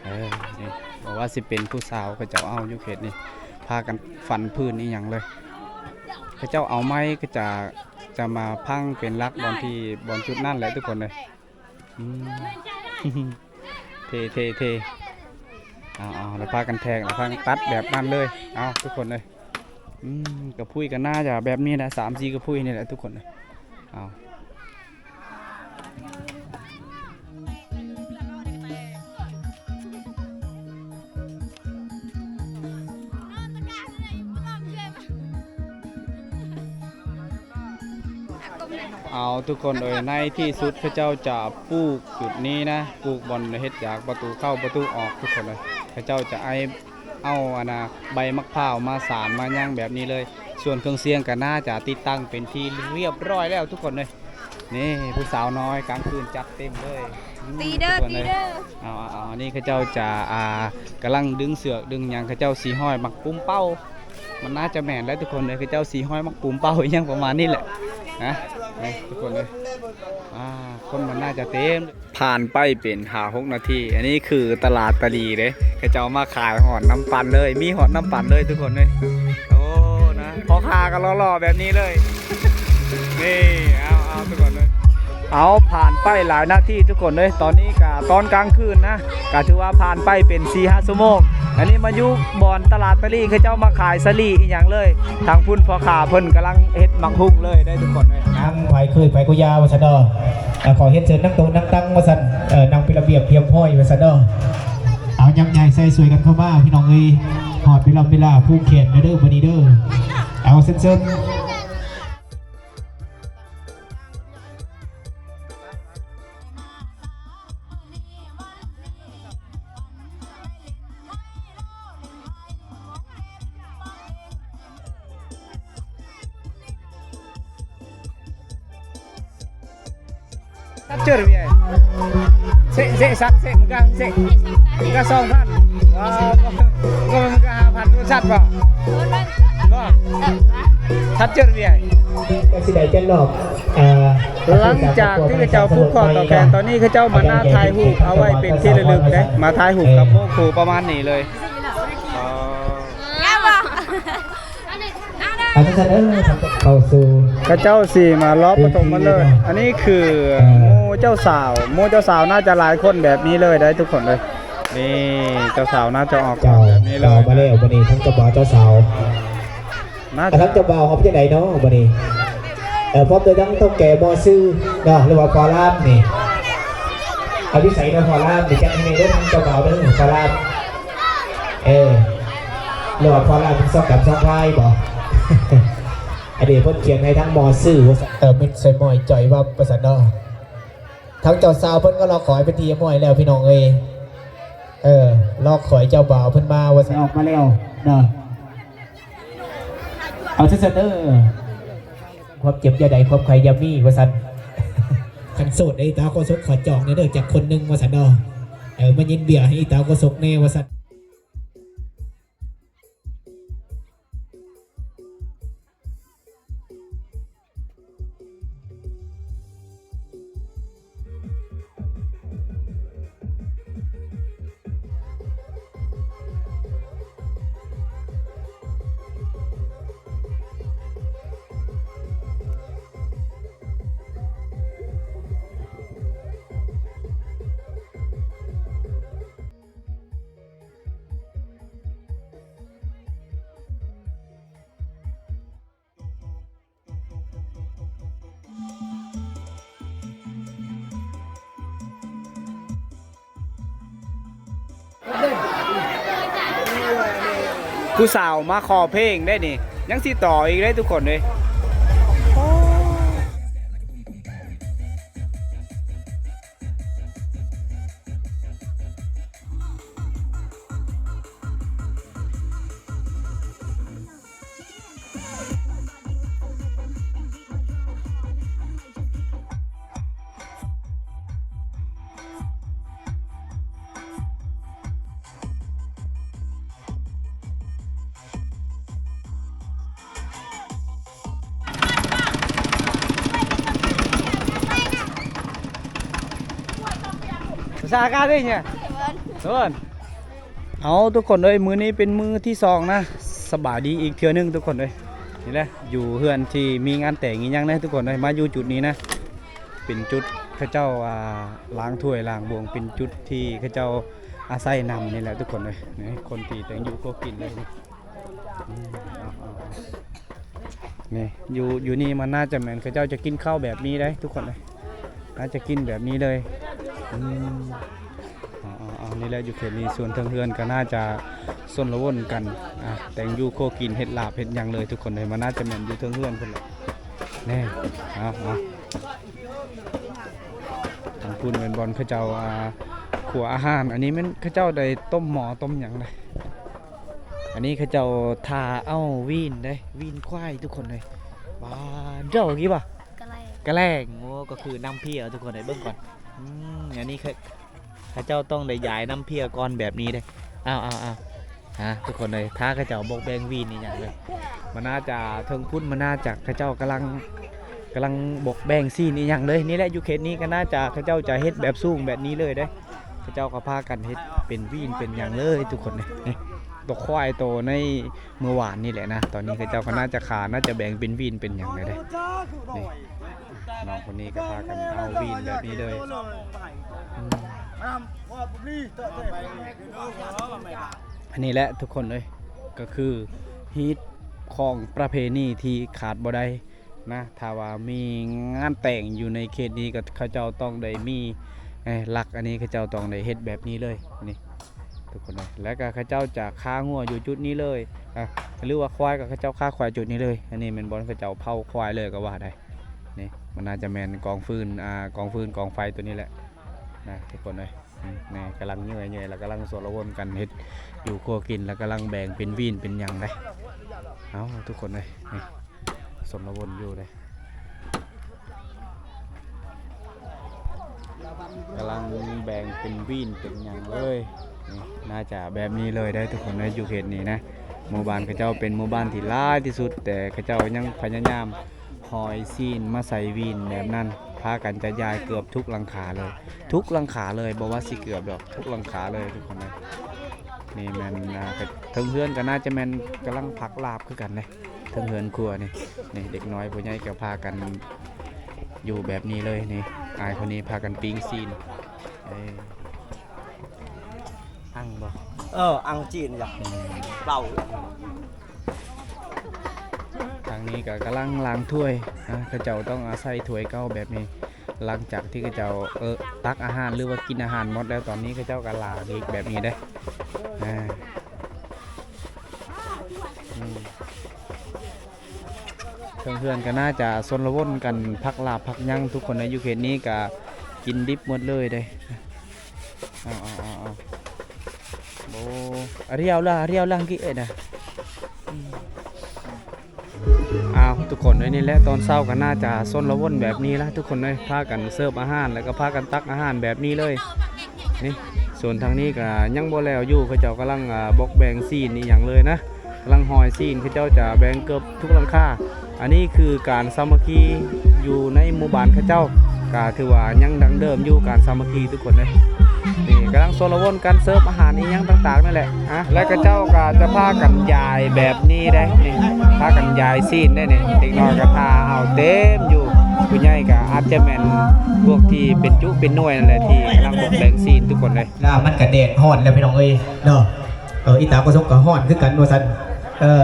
ເອີ ນີ້ ບໍ່ວ່າຊິເປັນຜູ້ສາວ ເຂົາເຈົ້າເອົາຢູ່ເຂດນີ້ ພາກັນຟັນພື້ນອີ່ຫຍັງເລີຍ. ເຂົາເຈົ້າເອົາໄມ້ ເຂົາຈະ ຈະມາພັງເປັນຫຼັກບ່ອນທີ່ ບ່ອນຈຸດນັ້ນແຫຼະທຸກຄົນເອີຍ. ອືມ ເທ່ ເທ່ ເທ່ ເອົາ ເອົາ ແລ້ວພາກັນແທກ ແລ້ວພາກັນຕັດແບບນັ້ນເລີຍ. ເອົາ ທຸກຄົນເອີຍ ອືມ ກະພຸ້ຍກະໜ້າຈະແບບນີ້ແຫຼະ ສາມສີ່ກະພຸ້ຍນີ້ແຫຼະທຸກຄົນເອີຍ. ເອົາ ເອົາ ທຸກຄົນເອີຍ ໃນທີ່ສຸດເຂົາເຈົ້າຈະປູກຈຸດນີ້ນະ ປູກບ່ອນເຮັດຢາກປະຕູເຂົ້າປະຕູອອກທຸກຄົນເອີຍ. ເຂົາເຈົ້າຈະໄອ ເອົາອັນນ່າ ໃບໝາກພ້າວມາສານມາຫຍັງແບບນີ້ເລີຍ. ສ່ວນເຄື່ອງສຽງກໍໜ້າຈະຕິດຕັ້ງເປັນທີ່ຮຽບຮ້ອຍແລ້ວທຸກຄົນເອີຍ. ນີ້ຜູ້ສາວນ້ອຍກາງຄືນຈັດເຕັມເລີຍ. ອືມ ຕີເດີ ຕີເດີ ເອົາ ເອົາ ເອົາ ອັນນີ້ເຂົາເຈົ້າຈະ ອ່າ ກຳລັງດຶງເຊືອກດຶງຫຍັງ ເຂົາເຈົ້າຊິຮ້ອຍໝາກປຸ້ມເປົ້າ. ມັນໜ້າຈະແມ່ນແຫຼະທຸກຄົນເອີຍ ເຂົາເຈົ້າຊິຮ້ອຍໝາກປຸ້ມເປົ້າອີ່ຫຍັງປະມານນີ້ແຫຼະນະ. ນີ້ທຸກຄົນເອີຍ ອ່າ ຄົນມັນໜ້າຈະເຕັມ. ຜ່ານໄປເປັນຫ້າຫົກນາທີ ອັນນີ້ຄືຕະຫຼາດຕາລີເດ້ ເຂົາເຈົ້າມາຂາຍຮອດນ້ຳປັ່ນເລີຍ ມີຮອດນ້ຳປັ່ນເລີຍທຸກຄົນເອີຍ. ໂອ້ ນະ ພໍ່ຄ້າກໍຫຼໍ່ໆແບບນີ້ເລີຍ. ນີ້ ເອົາ ເອົາ ທຸກຄົນເອີຍ ເອົາ ຜ່ານໄປຫຼາຍນາທີທຸກຄົນເອີຍ ຕອນນີ້ກະຕອນກາງຄືນນະ ກະຖືວ່າຜ່ານໄປເປັນສີ່ຫ້າຊົ່ວໂມງ. ອັນນີ້ມາຢູ່ບ່ອນຕະຫຼາດຕາລີ ເຂົາເຈົ້າມາຂາຍສາລີອີ່ຫຍັງເລີຍ. ທາງພຸ້ນພໍ່ຄ້າເພິ່ນກຳລັງເຮັດໝາກຫຸ່ງເລີຍເດ້ທຸກຄົນເອີຍ. ນັ່ງໃຜເຄີຍໄປກໍຢ່າວ່າຊັ້ນເນາະ ຂໍຮຽນເຊີນນັ່ງໂຕະນັ່ງຕັ່ງວ່າຊັ້ນ ນັ່ງເປັນລະບຽບຮຽບຮ້ອຍວ່າຊັ້ນເນາະ. ເອົາ ຍາມໃຫຍ່ໃສ່ຊ່ວຍກັນເຂົ້າມາພີ່ນ້ອງເອີຍ ຮອດເວລາເວລາຜູກແຂນເດີ ເດີ ມື້ນີ້ເດີ. ເອົາ ເຊີນ ເຊີນ. ສະເຈີ ເສະ ເສະ ສັດ ເສະ ມັນກະ ເສະ ມັນກະສອງພັນ. ວ້າວ ມັນກະຫ້າພັນ ໂທລະສັດບໍ່? ບໍ່ ສັດເຈີ ເສະ ກໍຊິໄດ້ຈັກຮອບ. ອ່າ ຫຼັງຈາກທີ່ເຂົາເຈົ້າຜູກຂໍ້ຕໍ່ແຂນ ຕອນນີ້ເຂົາເຈົ້າມາໜ້າຖ່າຍຮູບເອົາໄວ້ເປັນທີ່ລະລຶກເດ້ ມາຖ່າຍຮູບກັບໂມໂຄປະມານນີ້ເລີຍ. ອໍ ເອົາ ເຂົ້າສູ່ ເຂົາເຈົ້າຊິມາລອບປະຖົມມະເລີກ. ອັນນີ້ຄື ເອີ ໝູ່ເຈົ້າສາວ ໝູ່ເຈົ້າສາວໜ້າຈະຫຼາຍຄົນແບບນີ້ເລີຍໄດ໋ທຸກຄົນເອີຍ. ນີ້ເຈົ້າສາວໜ້າຈະອອກ ເຈົ້າ ແບບນີ້ເລີຍ ເຈົ້າມາແລ້ວບັດນີ້ ທັງເຈົ້າບ່າວເຈົ້າສາວ. ມາ ແລ້ວທາງເຈົ້າບ່າວເຮົາເປັນຈັ່ງໃດເນາະບັດນີ້? ເອີ ພ້ອມໂດຍທັງເຖົ້າແກ່ໝໍຊື່ເນາະ ຫຼືວ່າພໍ່ລາມນີ້ ເອົາ ຢູ່ໃສເນາະ ພໍ່ລາມນີ້? ຈັດໃຫ້ແດ່ເດີ ທາງເຈົ້າບ່າວເດີ ພໍ່ລາມ. ເອີ ຫຼືວ່າພໍ່ລາມເປັນຊອກດຳຊອກພາຍບໍ? ອັນນີ້ເພິ່ນຂຽນໃຫ້ທາງໝໍຊື່ວ່າຊັ້ນ ເອີ ມິດໃສ່ໝ້ອຍຈ່ອຍວັບວ່າຊັ້ນເນາະ. ທາງເຈົ້າສາວເພິ່ນກໍລໍຄອຍເປັນທີ່ຮຽບຮ້ອຍແລ້ວພີ່ນ້ອງເອີຍ. ເອີ ລໍຄອຍເຈົ້າບ່າວເພິ່ນມາວ່າຊັ້ນ ອອກມາແລ້ວເນາະ. ເອົາຊັ້ນໆເດີ ຄວາມເຈັບຢ່າໄດ້ ຄວາມໄຂ້ຢ່າມີວ່າຊັ້ນ. ຄັນໂສດໃດຕາໂຄສົກຂໍຈອງແດ່ເດີ ຈັກຄົນໜຶ່ງວ່າຊັ້ນເນາະ. ເອີ ມາຍິນເບຍໃຫ້ຕາໂຄສົກແດ່ວ່າຊັ້ນ. ຜູ້ສາວມາຂໍເພງໄດ້ນີ້ ຍັງຊິຕໍ່ອີກເດ້ທຸກຄົນເດ້. ອາກາດເດ້ເນຍ ເອີ ເອົາ ທຸກຄົນເອີຍ ມື້ນີ້ເປັນມື້ທີສອງນະ. ສະບາຍດີອີກເທື່ອໜຶ່ງທຸກຄົນເອີຍ. ນີ້ແຫຼະ ຢູ່ເຮືອນທີ່ມີງານແຕ່ງອີ່ຫຍັງນະທຸກຄົນເອີຍ ມາຢູ່ຈຸດນີ້ນະ ເປັນຈຸດເຂົາເຈົ້າ ອ່າ ລ້າງຖ້ວຍລ້າງບ່ວງ ເປັນຈຸດທີ່ເຂົາເຈົ້າອາໄສນຳນີ້ແຫຼະທຸກຄົນເອີຍ. ນີ້ຄົນທີ່ແຕ່ງຢູ່ຄົວກິນເລີຍນີ້ ອືມ ເອົາໆ ນີ້ ຢູ່ ຢູ່ນີ້ມັນໜ້າຈະແມ່ນເຂົາເຈົ້າຈະກິນເຂົ້າແບບນີ້ເດ້ທຸກຄົນເອີຍ ໜ້າຈະກິນແບບນີ້ເລີຍ. ອືມ ເອົາໆໆ ນີ້ແຫຼະ ຢູ່ເຂດນີ້ ສ່ວນເທິງເຮືອນກໍໜ້າຈະຊົນລະວົນກັນ ອ່າ ແຕ່ງຢູ່ຄົວກິນ ເຮັດລາບເຮັດຫຍັງເລີຍທຸກຄົນເອີຍ. ມັນໜ້າຈະແມ່ນຢູ່ເທິງເຮືອນພຸ້ນແຫຼະ ນີ້ ເອົາໆ ທາງພຸ້ນແມ່ນບ່ອນເຂົາເຈົ້າ ອ່າ ຄົວອາຫານ ອັນນີ້ແມ່ນເຂົາເຈົ້າໄດ້ຕົ້ມໝໍ້ຕົ້ມຫຍັງເດ້. ອັນນີ້ເຂົາເຈົ້າຖ້າເອົາວີນເດ້ ວີນຄວາຍທຸກຄົນເອີຍ. ວ້າ ເຈົ້າກີ້ບໍ່? ກະແລງ ກະແລງ ໂອ້ ກໍຄືນ້ຳເພຍທຸກຄົນເອີຍ ເບິ່ງກ່ອນ. ອືມ ອັນນີ້ເຂົາ ເຂົາເຈົ້າຕ້ອງໄດ້ຢາຍນ້ຳເພຍກ່ອນແບບນີ້ເດ້. ອ້າວໆໆ ຮະ ທຸກຄົນເອີຍ ຖ້າເຂົາເຈົ້າບອກແບ່ງວີນອີ່ຫຍັງເລີຍ ມັນໜ້າຈະເທິງພຸ້ນ ມັນໜ້າຈະ ເຂົາເຈົ້າກຳລັງ ກຳລັງບອກແບ່ງຊີ້ນອີ່ຫຍັງເລີຍ. ນີ້ແຫຼະ ຢູ່ເຂດນີ້ກໍໜ້າຈະ ເຂົາເຈົ້າຈະເຮັດແບບສູງແບບນີ້ເລີຍເດ້. ເຂົາເຈົ້າກໍພາກັນເຮັດເປັນວີນເປັນຫຍັງເລີຍທຸກຄົນເດ້. ນີ້ ຕົວຄວາຍໂຕໃນມື້ວານນີ້ແຫຼະນະ ຕອນນີ້ເຂົາເຈົ້າກໍໜ້າຈະຂາ ໜ້າຈະແບ່ງເປັນວີນເປັນຫຍັງແລ້ວເດ້. ນີ້ ນ້ອງຄົນນີ້ກໍພາກັນເອົາວີນແບບນີ້ເລີຍ. ອືມ ອັນນີ້ແຫຼະທຸກຄົນເອີຍ ກໍຄືຮີດຄອງປະເພນີທີ່ຂາດບໍ່ໄດ້ ນະ ຖ້າວ່າມີງານແຕ່ງຢູ່ໃນເຂດນີ້ ກໍເຂົາເຈົ້າຕ້ອງໄດ້ມີ ເອີ ຫຼັກອັນນີ້ ເຂົາເຈົ້າຕ້ອງໄດ້ເຮັດແບບນີ້ເລີຍ ນີ້ ທຸກຄົນເອີຍ. ແລ້ວກໍເຂົາເຈົ້າຈະຄາງົວຢູ່ຈຸດນີ້ເລີຍ ອ່າ ຫຼືວ່າຄວາຍ ກໍເຂົາເຈົ້າຄາຄວາຍຈຸດນີ້ເລີຍ. ອັນນີ້ແມ່ນບ່ອນເຂົາເຈົ້າເຜົາຄວາຍເລີຍກໍວ່າໄດ້. ນີ້ ມັນໜ້າຈະແມ່ນກອງຟືນ ອ່າ ກອງຟືນກອງໄຟຕົວນີ້ແຫຼະນະ ທຸກຄົນເອີຍ. ນີ້ ກຳລັງເຫຍື່ອຍໆ ແລ້ວກຳລັງຊົນລະວົນກັນເຮັດຢູ່ຄົວກິນ ແລ້ວກຳລັງແບ່ງເປັນວີນເປັນຫຍັງເດ້. ເອົາ ທຸກຄົນເອີຍ ນີ້ ຊົນລະວົນຢູ່ເດ້ ກຳລັງແບ່ງເປັນວີນເປັນຫຍັງເລີຍ. ນີ້ ໜ້າຈະແບບນີ້ເລີຍເດ້ທຸກຄົນເອີຍ ຢູ່ເຂດນີ້ນະ ໝູ່ບ້ານເຂົາເຈົ້າເປັນໝູ່ບ້ານທີ່ຫຼາຍທີ່ສຸດ ແຕ່ເຂົາເຈົ້າຍັງພະຍາຍາມ ຫ້ອຍຊີ້ນມາໃສ່ວີນແບບນັ້ນ ພາກັນຈະຢາຍເກືອບທຸກຫຼັງຄາເລີຍ ທຸກຫຼັງຄາເລີຍ ບໍ່ວ່າຊິເກືອບດອກ ທຸກຫຼັງຄາເລີຍທຸກຄົນເອີຍ. ນີ້ແມ່ນ ອ່າ ເທິງເຮືອນກໍໜ້າຈະແມ່ນກຳລັງພັກລາບຄືກັນເດ້ ເທິງເຮືອນຄົວນີ້. ນີ້ເດັກນ້ອຍຜູ້ໃຫຍ່ກໍພາກັນຢູ່ແບບນີ້ເລີຍ. ນີ້ ອ້າຍຄົນນີ້ພາກັນປີ້ງຊີ້ນ ເອີ ອັ່ງບໍ່? ເອີ ອັ່ງຈີນຈ້ະ ອືມ ເບົາ. ທາງນີ້ກໍກຳລັງລ້າງຖ້ວຍ ອ່າ ເຂົາເຈົ້າຕ້ອງອາໄສຖ້ວຍເກົ່າແບບນີ້ ຫຼັງຈາກທີ່ເຂົາເຈົ້າ ເອີ ຕັກອາຫານ ຫຼືວ່າກິນອາຫານໝົດແລ້ວ ຕອນນີ້ເຂົາເຈົ້າກໍລ້າງອີກແບບນີ້ເດ້. ອ່າ ອືມ ເທິງເຮືອນກໍໜ້າຈະຊົນລະວົນກັນພັກລາບພັກຫຍັງ ທຸກຄົນໃນຢູ່ເຂດນີ້ກໍກິນດິບໝົດເລີຍເດ້. ເອົາໆໆໆ ໂອ້ ອາຣຽວລະ ອາຣຽວລະ ກິເອນະ. ອືມ ອ້າວ ທຸກຄົນເອີຍ ນີ້ແຫຼະ ຕອນເຊົ້າກໍໜ້າຈະຊົນລະວົນແບບນີ້ລະ ທຸກຄົນເອີຍ ພາກັນເສີບອາຫານ ແລ້ວກໍພາກັນຕັກອາຫານແບບນີ້ເລີຍ. ນີ້ ສ່ວນທາງນີ້ກໍຍັງບໍ່ແລ້ວຢູ່ ເຂົາເຈົ້າກຳລັງ ອ່າ ບອກແບ່ງຊີ້ນອີ່ຫຍັງເລີຍນະ. ກຳລັງຫ້ອຍຊີ້ນ ເຂົາເຈົ້າຈະແບ່ງເກືອບທຸກຫຼັງຄາ. ອັນນີ້ຄືການສາມັກຄີຢູ່ໃນໝູ່ບ້ານເຂົາເຈົ້າ ກະຖືວ່າຍັງດັ້ງເດີມຢູ່ ການສາມັກຄີທຸກຄົນເດ້. ນີ້ກຳລັງຊົນລະວົນກັນເສີບອາຫານອີ່ຫຍັງຕ່າງໆນັ້ນແຫຼະ ອ່າ ແລະ ເຂົາເຈົ້າກະຈະພາກັນຢາຍແບບນີ້ເດ້ ນີ້ ພາກັນຢາຍຊີ້ນເດ້ນີ້. ເດັກນ້ອຍກະຖ້າເອົາເຕັມຢູ່ ຜູ້ໃຫຍ່ກະອາດຈະແມ່ນພວກທີ່ເປັນຈຸເປັນໜ່ວຍນັ້ນແຫຼະ ທີ່ກຳລັງບອກແບ່ງຊີ້ນທຸກຄົນເດ້. ລາວມັນກະແດດຮ້ອນແລ້ວພີ່ນ້ອງເອີຍເນາະ. ເອີ ອີຕາປະສົງກໍຮ້ອນຄືກັນວ່າຊັ້ນ. ເອີ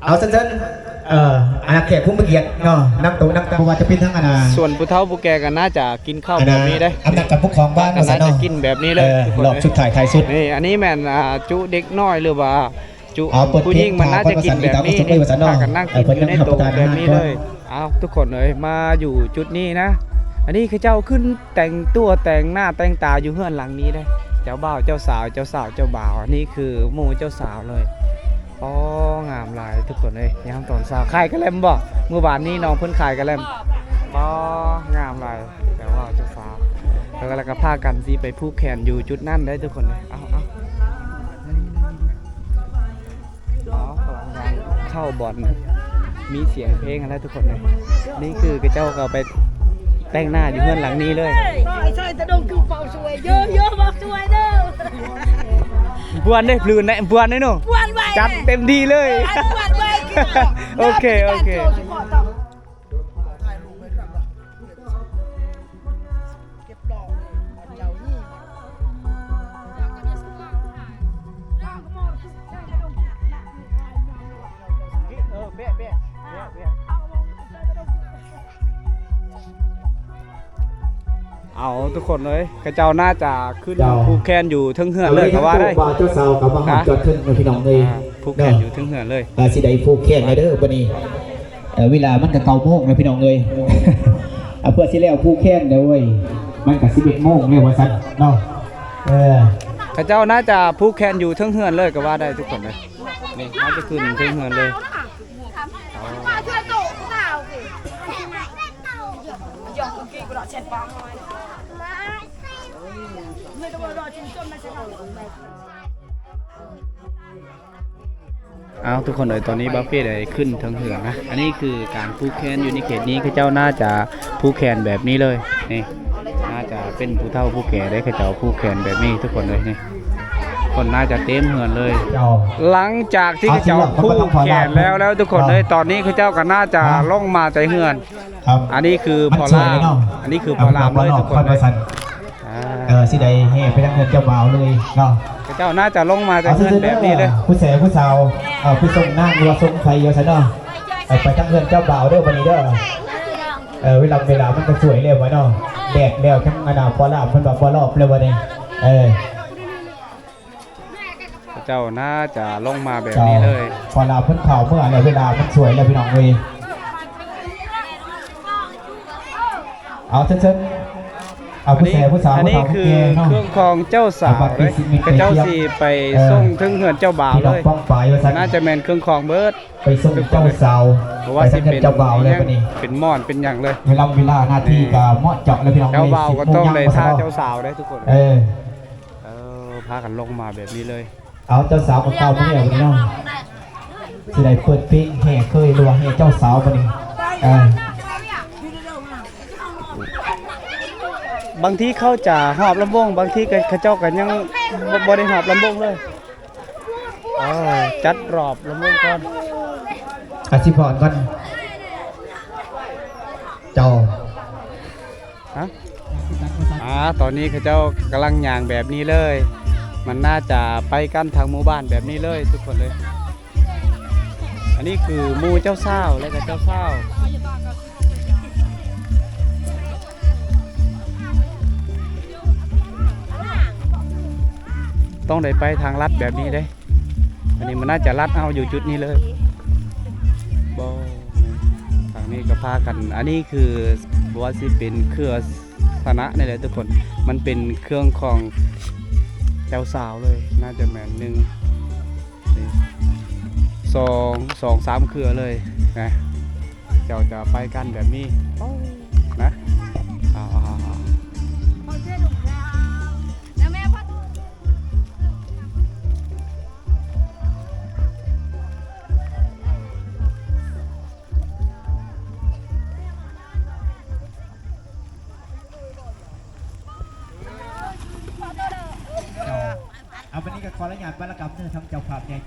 ເອົາຊັ້ນໆ ເອີ ອັນນັ້ນແຂກຜູ້ມີກຽດເນາະ ນັ່ງໂຕະນັ່ງຕາ ບໍ່ວ່າຈະເປັນທັງອັນນ່າ ສ່ວນຜູ້ເຖົ້າຜູ້ແກ່ກໍໜ້າຈະກິນເຂົ້າແບບນີ້ເດ້ ອຳນາດການປົກຄອງບ້ານວ່າຊັ້ນເນາະ. ເອີ ຮອບສຸດທ້າຍທ້າຍສຸດ ນີ້ ອັນນີ້ແມ່ນ ອ່າ ຈຸເດັກນ້ອຍ ຫຼືວ່າຈຸຜູ້ຍິງ ມັນໜ້າຈະກິນແບບນີ້ ພາກັນນັ່ງກິນຢູ່ໃນໂຕະແບບນີ້ເລີຍ. ອ້າວ ທຸກຄົນເອີຍ ມາຢູ່ຈຸດນີ້ນະ ອັນນີ້ເຂົາເຈົ້າຂຶ້ນ ແຕ່ງຕົວແຕ່ງໜ້າແຕ່ງຕາຢູ່ເຮືອນຫຼັງນີ້ເດ້ ເຈົ້າບ່າວເຈົ້າສາວ ເຈົ້າສາວເຈົ້າບ່າວ ອັນນີ້ຄືໝູ່ເຈົ້າສາວເລີຍ. ອໍ ງາມຫຼາຍທຸກຄົນເອີຍ ຍາມຕອນເຊົ້າ ຂາຍກະແລັມບໍ່? ມື້ວານນີ້ນ້ອງເພິ່ນຂາຍກະແລັມ. ອໍ ງາມຫຼາຍ ເຈົ້າບ່າວເຈົ້າສາວ ແລ້ວກໍພາກັນຊິໄປຜູກແຂນຢູ່ຈຸດນັ້ນເດ້ທຸກຄົນເອີຍ. ເອົາໆ ເຂົ້າບ່ອນມີສຽງເພງຫັ້ນແຫຼະທຸກຄົນເອີຍ. ນີ້ຄືເຂົາເຈົ້າກໍໄປ ແຕ່ງໜ້າຢູ່ເຮືອນຫຼັງນີ້ເລີຍ. ຊ່ວຍຕະດົງຄືເປົ່າຊ່ວຍເດີ ເດີເປົ່າຊ່ວຍເດີ. ບວນເດ້ ບວນເດ້ ບວນເດ້ເນາະ. ບວນໄວ້ ຈັດເຕັມທີ່ເລີຍ. ບວນໄວ້. ໂອເຄ ໂອເຄ. ເອົາ ທຸກຄົນເອີຍ ເຂົາເຈົ້າໜ້າຈະຂຶ້ນ ເຈົ້າ ຜູກແຂນຢູ່ເທິງເຮືອນເລີຍກໍວ່າໄດ້. ເຈົ້າສາວກໍມາຮອດ ຮະ ຈອດເທິງເລີຍ ພີ່ນ້ອງເອີຍ. ອ່າ ຜູກແຂນຢູ່ເທິງເຮືອນເລີຍ. ອ່າ ຊິໄດ້ຜູກແຂນແລ້ວເດີບັດນີ້. ເອີ ເວລາມັນກໍເກົ້າໂມງແລ້ວ ພີ່ນ້ອງເອີຍ. ອ່າ ເພື່ອຊິແລ້ວຜູກແຂນແລ້ວເວີຍ ມັນກໍສິບເອັດໂມງແລ້ວວ່າຊັ້ນເນາະ. ເອີ ເຂົາເຈົ້າໜ້າຈະຜູກແຂນຢູ່ເທິງເຮືອນເລີຍກໍວ່າໄດ້ ທຸກຄົນເອີຍ. ນີ້ ໜ້າຈະຂຶ້ນເທິງເຮືອນເລີຍ. ເອົາ ທຸກຄົນເອີຍ ຕອນນີ້ບ່າວເປ້ໄດ້ຂຶ້ນເທິງເຮືອນນະ. ອັນນີ້ຄືການຜູກແຂນຢູ່ໃນເຂດນີ້ ເຂົາເຈົ້າໜ້າຈະຜູກແຂນແບບນີ້ເລີຍ. ນີ້ ໜ້າຈະເປັນຜູ້ເຖົ້າຜູ້ແກ່ເດ້ ເຂົາເຈົ້າຜູກແຂນແບບນີ້ ທຸກຄົນເອີຍ. ນີ້ ຄົນໜ້າຈະເຕັມເຮືອນເລີຍ. ເຈົ້າ ຫຼັງຈາກທີ່ເຂົາເຈົ້າຜູກແຂນແລ້ວ ແລ້ວ ທຸກຄົນເອີຍ ເຈົ້າ ຕອນນີ້ເຂົາເຈົ້າກໍໜ້າຈະ ອ່າ ລົງມາແຕ່ເຮືອນ. ອັນນີ້ຄືພໍ່ລາມ ອັນນີ້ຄືພໍ່ລາມເລີຍ ທຸກຄົນເອີຍ. ອ່າ ເອີ ຊິໄດ້ແຫ່ໄປທາງເຮືອນເຈົ້າບ່າວເລີຍເນາະ. ເຂົາເຈົ້າໜ້າຈະລົງມາຈາກເຮືອນແບບນີ້ເລີຍ. ຜູ້ແສຜູ້ສາວ ເອີ ຜູ້ສົ່ງນາງ ຫຼືວ່າສົ່ງໄຟວ່າຊັ້ນເນາະ. ເອີ ໄປທາງເຮືອນເຈົ້າບ່າວເດີບັດນີ້ເດີ. ເອີ ເວລາ ເວລາມັນກໍສວຍແລ້ວວ່າເນາະ. ແດດແລ້ວ ທັງອັນນ່າ ພໍ່ລາມເພິ່ນວ່າບໍ່ລອບແລ້ວບັດນີ້. ເອີ ເຈົ້າໜ້າຈະລົງມາແບບນີ້ເລີຍ. ເຈົ້າ ເວລາເພິ່ນເຂົ້າເມືອແລ້ວ ເວລາມັນສວຍແລ້ວ ພີ່ນ້ອງເອີຍ. ເອົາ ເຊີນໆ ເອົາ ຜູ້ແສຜູ້ສາວ ອັນນີ້ຄືເຄື່ອງຂອງເຈົ້າສາວເດ້ ເຂົາເຈົ້າຊິໄປ ເອີ ສົ່ງເຖິງເຮືອນເຈົ້າບ່າວເລີຍ. ໜ້າຈະແມ່ນເຄື່ອງຂອງເບິດ ໄປສົ່ງເຈົ້າສາວ ເພາະວ່າຊິເປັນ ເປັນໝ້ອນເປັນຫຍັງເລີຍ. ເວລາ ເວລາໜ້າທີ່ກໍເໝາະເຈາະແລ້ວ ພີ່ນ້ອງເອີຍ. ເຈົ້າບ່າວກໍຕ້ອງໄດ້ຖ້າເຈົ້າສາວເດ້ ທຸກຄົນ. ເອີ ເອີ ພາກັນລົງມາແບບນີ້ເລີຍ. ເອົາ ເຈົ້າສາວກໍເຂົ້າມາແລ້ວເນາະ. ຊິໄດ້ເປີດເພງແຫ່ເຂີຍ ຫຼືວ່າແຫ່ເຈົ້າສາວບັດນີ້. ເອີ ບາງທີເຂົາຈະຮອບລຳວົງ ບາງທີກໍ ເຂົາເຈົ້າກໍຍັງບໍ່ ບໍ່ໄດ້ຮອບລຳວົງເລີຍ. ເອີ ຈັດຮອບລຳວົງກ່ອນ. ອາ ຊິຟ້ອນກ່ອນ ເຈົ້າ. ຮະ? ອ່າ ຕອນນີ້ເຂົາເຈົ້າກຳລັງຍ່າງແບບນີ້ເລີຍ. ມັນໜ້າຈະໄປກັນທັງໝູ່ບ້ານແບບນີ້ເລີຍ ທຸກຄົນເລີຍ. ອັນນີ້ຄືໝູ່ເຈົ້າສາວ ແລະກໍເຈົ້າສາວ. ຕ້ອງໄດ້ໄປທາງລັດແບບນີ້ເດ້. ອັນນີ້ມັນໜ້າຈະລັດເອົາຢູ່ຈຸດນີ້ເລີຍບໍ່? ທາງນີ້ກໍພາກັນ ອັນນີ້ຄືບໍ່ວ່າຊິເປັນເຄືອສະນະນີ້ແຫຼະທຸກຄົນ ມັນເປັນເຄື່ອງຂອງເຈົ້າສາວເລີຍ. ໜ້າຈະແມ່ນໜຶ່ງ ນີ້ ສອງ ສອງສາມເຄືອເລີຍນະ. ເຈົ້າຈະໄປກັນແບບນີ້ນະ. ເອົາ ບັດນີ້ກໍຂໍອະນຸຍາດບາລະກຳເດີ ທາງເຈົ້າພາບໃຫຍ່.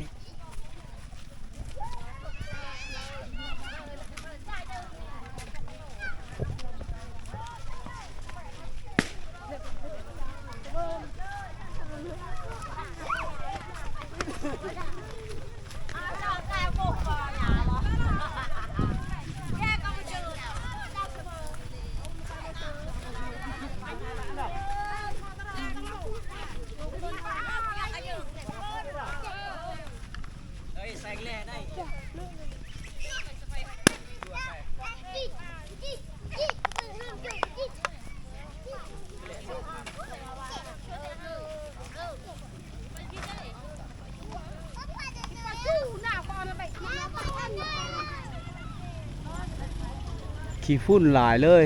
ຂີ້ຝຸ່ນຫຼາຍເລີຍ.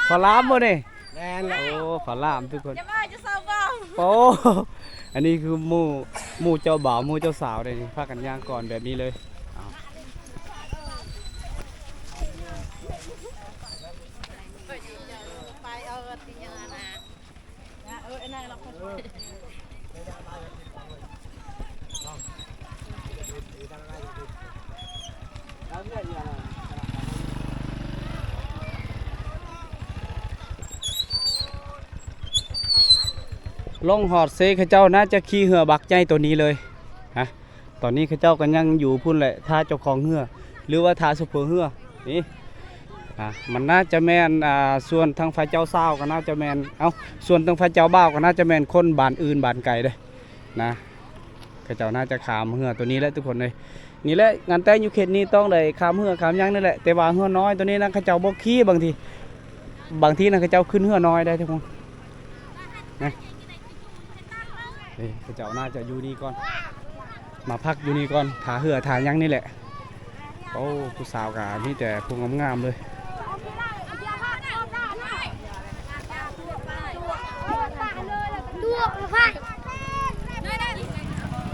ພໍລາມບໍ່ນີ້? ໂອ້ ເຂົາຫຼາມທຸກຄົນ ຢ່າວ່າຈະສາວເວົ້າ ໂອ້ ອັນນີ້ຄືໝູ່ ໝູ່ເຈົ້າບ່າວ ໝູ່ເຈົ້າສາວເດ້ນີ້ ພາກັນຍ່າງກ່ອນແບບນີ້ເລີຍ ເອົາ ໄປເອົາຕິຍານາ ລົງຮອດເຊ ເຂົາເຈົ້າໜ້າຈະຂີ່ເຮືອບັກໃຫຍ່ໂຕນີ້ເລີຍ ຮະ ຕອນນີ້ເຂົາເຈົ້າກໍຍັງຢູ່ພຸ້ນແຫຼະ ຖ້າເຈົ້າຂອງເຮືອ ຫຼືວ່າຖ້າໂຊເຟີເຮືອ ນີ້ ອ່າ ມັນໜ້າຈະແມ່ນ ອ່າ ສ່ວນທາງຝ່າຍເຈົ້າສາວກໍໜ້າຈະແມ່ນ ເອົ້າ ສ່ວນທາງຝ່າຍເຈົ້າບ່າວກໍໜ້າຈະແມ່ນຄົນບ້ານອື່ນບ້ານໄກເດ້ນະ ເຂົາເຈົ້າໜ້າຈະຂ້າມເຮືອໂຕນີ້ແຫຼະທຸກຄົນເອີຍ ນີ້ແຫຼະ ງານແຕ່ງຢູ່ເຂດນີ້ຕ້ອງໄດ້ຂ້າມເຮືອຂ້າມຫຍັງນີ້ແຫຼະ ແຕ່ວ່າເຮືອນ້ອຍໂຕນີ້ນະ ເຂົາເຈົ້າບໍ່ຂີ່ ບາງທີ ບາງທີນະ ເຂົາເຈົ້າຂຶ້ນເຮືອນ້ອຍໄດ້ທຸກຄົນ ນະ ເອີ ເຂົາເຈົ້າໜ້າຈະຢູ່ນີ້ກ່ອນ ມາພັກຢູ່ນີ້ກ່ອນ ຖ້າເຮືອຖ້າຫຍັງນີ້ແຫຼະ ໂອ້ ຜູ້ສາວກໍມີແຕ່ຜູ້ງາມໆເລີຍ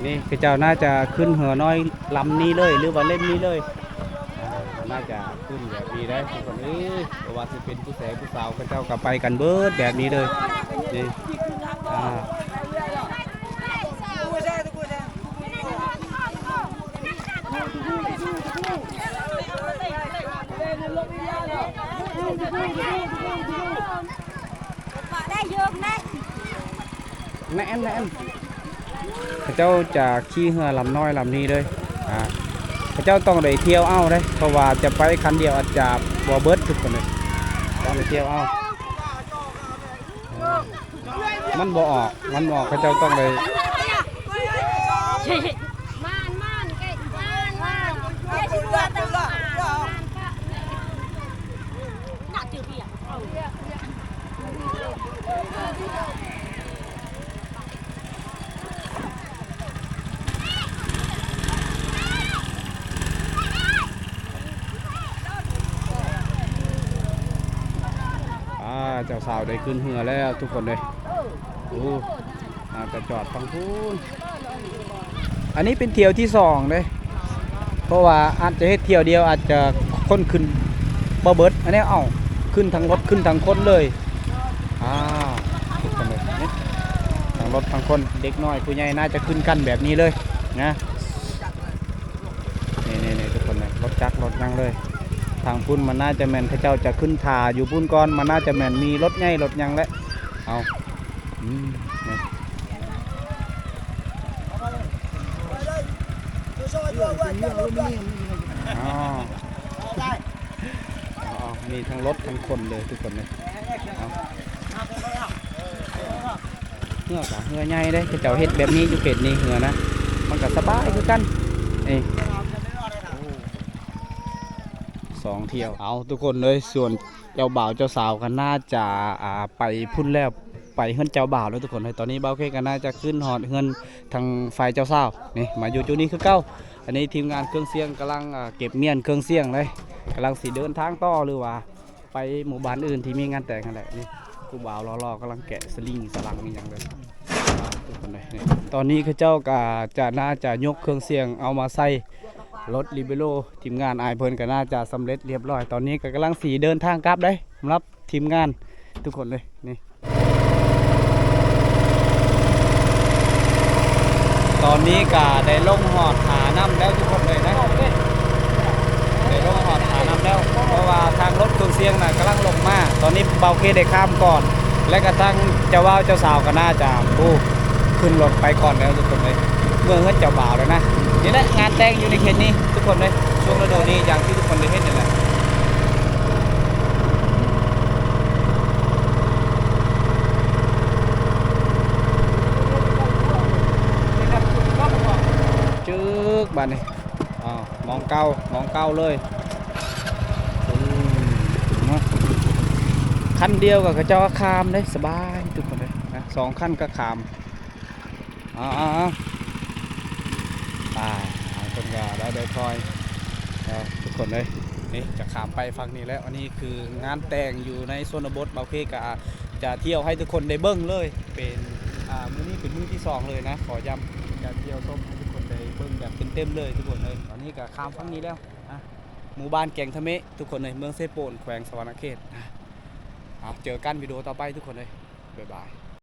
ນີ້ເຂົາເຈົ້າໜ້າຈະຂຶ້ນເຮືອນ້ອຍລຳນີ້ເລີຍ ຫຼືວ່າເຫຼັ້ມນີ້ເລີຍ ອ່າ ໜ້າຈະຂຶ້ນແບບນີ້ໄດ໋ທຸກຄົນເອີຍ ບໍ່ວ່າຊິເປັນຜູ້ແສຜູ້ສາວ ເຂົາເຈົ້າກໍໄປກັນເບິດແບບນີ້ເລີຍ ນີ້ ອ່າ ແມ່ນ ແມ່ນ ເຂົາເຈົ້າຈະຂີ່ເຮືອລຳນ້ອຍລຳນີ້ເລີຍ ອ່າ ເຂົາເຈົ້າຕ້ອງໄດ້ທ່ຽວເອົາເດ້ ເພາະວ່າຈະໄປຄັນດຽວອາດຈະບໍ່ເບິດທຸກຄົນເລີຍ ຕ້ອງໄດ້ທ່ຽວເອົາ ມັນບໍ່ອອກ ມັນບໍ່ອອກ ເຂົາເຈົ້າຕ້ອງໄດ້ ອ່າ ເຈົ້າສາວໄດ້ຂຶ້ນເຮືອແລ້ວທຸກຄົນເດ້ ໂອ້ ອາດຈະຈອດຝັ່ງພຸ້ນ ອັນນີ້ເປັນຖ້ຽວທີສອງເດ້ ເພາະວ່າອາດຈະເຮັດຖ້ຽວດຽວ ອາດຈະຄົນຂຶ້ນບໍ່ເບິດ ອັນນີ້ ເອົ້າ ຂຶ້ນທັງລົດ ຂຶ້ນທັງຄົນເລີຍ ອ່າ ທຸກຄົນເລີຍ ນີ້ ທັງລົດທັງຄົນ ເດັກນ້ອຍຜູ້ໃຫຍ່ໜ້າຈະຂຶ້ນກັນແບບນີ້ເລີຍນະ ນີ້ໆໆ ທຸກຄົນເລີຍ ລົດຈັກລົດຫຍັງເລີຍ ທາງພຸ້ນມັນໜ້າຈະແມ່ນເຂົາເຈົ້າຈະຂຶ້ນຖ້າຢູ່ພຸ້ນກ່ອນ ມັນໜ້າຈະແມ່ນມີລົດໃຫຍ່ລົດຫຍັງແຫຼະ ເອົາ ອືມ ນີ້ ອໍ ເອົາ ມີທັງລົດທັງຄົນເລີຍທຸກຄົນເລີຍ ເອົາ ເຮືອກະເຮືອໃຫຍ່ເດ້ ເຂົາເຈົ້າເຮັດແບບນີ້ຢູ່ເຂດນີ້ເຮືອນະ ມັນກະສະບາຍຄືກັນ ນີ້ ສອງຖ້ຽວ ເອົາ ທຸກຄົນເລີຍ ສ່ວນເຈົ້າບ່າວເຈົ້າສາວກໍໜ້າຈະ ອ່າ ໄປພຸ້ນແລ້ວ ໄປເຮືອນເຈົ້າບ່າວແລ້ວທຸກຄົນເອີຍ ຕອນນີ້ບ່າວເຄກະໜ້າຈະຂຶ້ນຮອດເຮືອນທາງຝ່າຍເຈົ້າສາວ ນີ້ ມາຢູ່ຈຸດນີ້ຄືເກົ່າ ອັນນີ້ທີມງານເຄື່ອງສຽງກຳລັງ ອ່າ ເກັບມ້ຽນເຄື່ອງສຽງເດ້ ກຳລັງຊິເດີນທາງຕໍ່ ຫຼືວ່າໄປໝູ່ບ້ານອື່ນທີ່ມີງານແຕ່ງຫັ້ນແຫຼະ ນີ້ ຜູ້ບ່າວຫຼໍ່ໆກຳລັງແກະສະລິງສະຫຼັງອີ່ຫຍັງເດ້ ທຸກຄົນເອີຍ ນີ້ ຕອນນີ້ເຂົາເຈົ້າກະຈະ ໜ້າຈະຍົກເຄື່ອງສຽງເອົາມາໃສ່ລົດລີເບໂລ ທີມງານອ້າຍເພິ່ນກໍໜ້າຈະສຳເລັດລຽບຮ້ອຍ ຕອນນີ້ກໍກຳລັງຊິເດີນທາງກັບເດ້ ສຳລັບທີມງານທຸກຄົນເລີຍ ນີ້ ຕອນນີ້ກໍໄດ້ລົງຮອດທ່ານ້ຳແລ້ວທຸກຄົນເລີຍນະ ໄດ້ລົງຮອດທ່ານ້ຳແລ້ວ ເພາະວ່າທາງລົດເຄື່ອງສຽງນະກຳລັງລົງມາ ຕອນນີ້ບ່າວເຄໄດ້ຂ້າມກ່ອນ ແລະກະທາງເຈົ້າບ່າວເຈົ້າສາວກໍໜ້າຈະ ໂອ້ ຂຶ້ນລົດໄປກ່ອນແລ້ວທຸກຄົນເລີຍ ເມືອເຮືອນເຈົ້າບ່າວແລ້ວນະ ນີ້ແຫຼະງານແຕ່ງຢູ່ໃນເຂດນີ້ທຸກຄົນເລີຍ ຊ່ວງລະດູນີ້ຢ່າງທີ່ທຸກຄົນໄດ້ເຫັນນີ້ແຫຼະ ຈຶກ ບາດນີ້ ອ້າວ ໝ່ອງເກົ່າ ໝ່ອງເກົ່າເລີຍ ອືມ ເນາະ ຄັນດຽວກໍເຂົາເຈົ້າກໍຂ້າມເດ້ ສະບາຍທຸກຄົນເດ້ ນະ ສອງຄັນກໍຂ້າມ ເອົາ ເອົາ ເອົາ ໄປ ເພິ່ນກໍໄດ້ ໄດ້ຄອຍ ເອີ ທຸກຄົນເອີຍ ນີ້ຈະຂ້າມໄປຝັ່ງນີ້ແລ້ວ ອັນນີ້ຄືງານແຕ່ງຢູ່ໃນຊົນນະບົດ ບ່າວເຄກະ ຈະທ່ຽວໃຫ້ທຸກຄົນໄດ້ເບິ່ງເລີຍ ເປັນ ອ່າ ມື້ນີ້ເປັນມື້ທີສອງເລີຍນະ ຂໍຢ້ຳ ຈະທ່ຽວຊົມໃຫ້ທຸກຄົນໄດ້ເບິ່ງແບບເຕັມໆເລີຍທຸກຄົນເອີຍ. ຕອນນີ້ກໍຂ້າມຝັ່ງນີ້ແລ້ວ ອ່ະ ໝູ່ບ້ານແກງທະເມະທຸກຄົນເອີຍ ເມືອງເຊໂປນ ແຂວງສະຫວັນນະເຂດ. ອ່ະ ເຈີກັນວິດີໂອຕໍ່ໄປທຸກຄົນເອີຍ ບາຍບາຍ.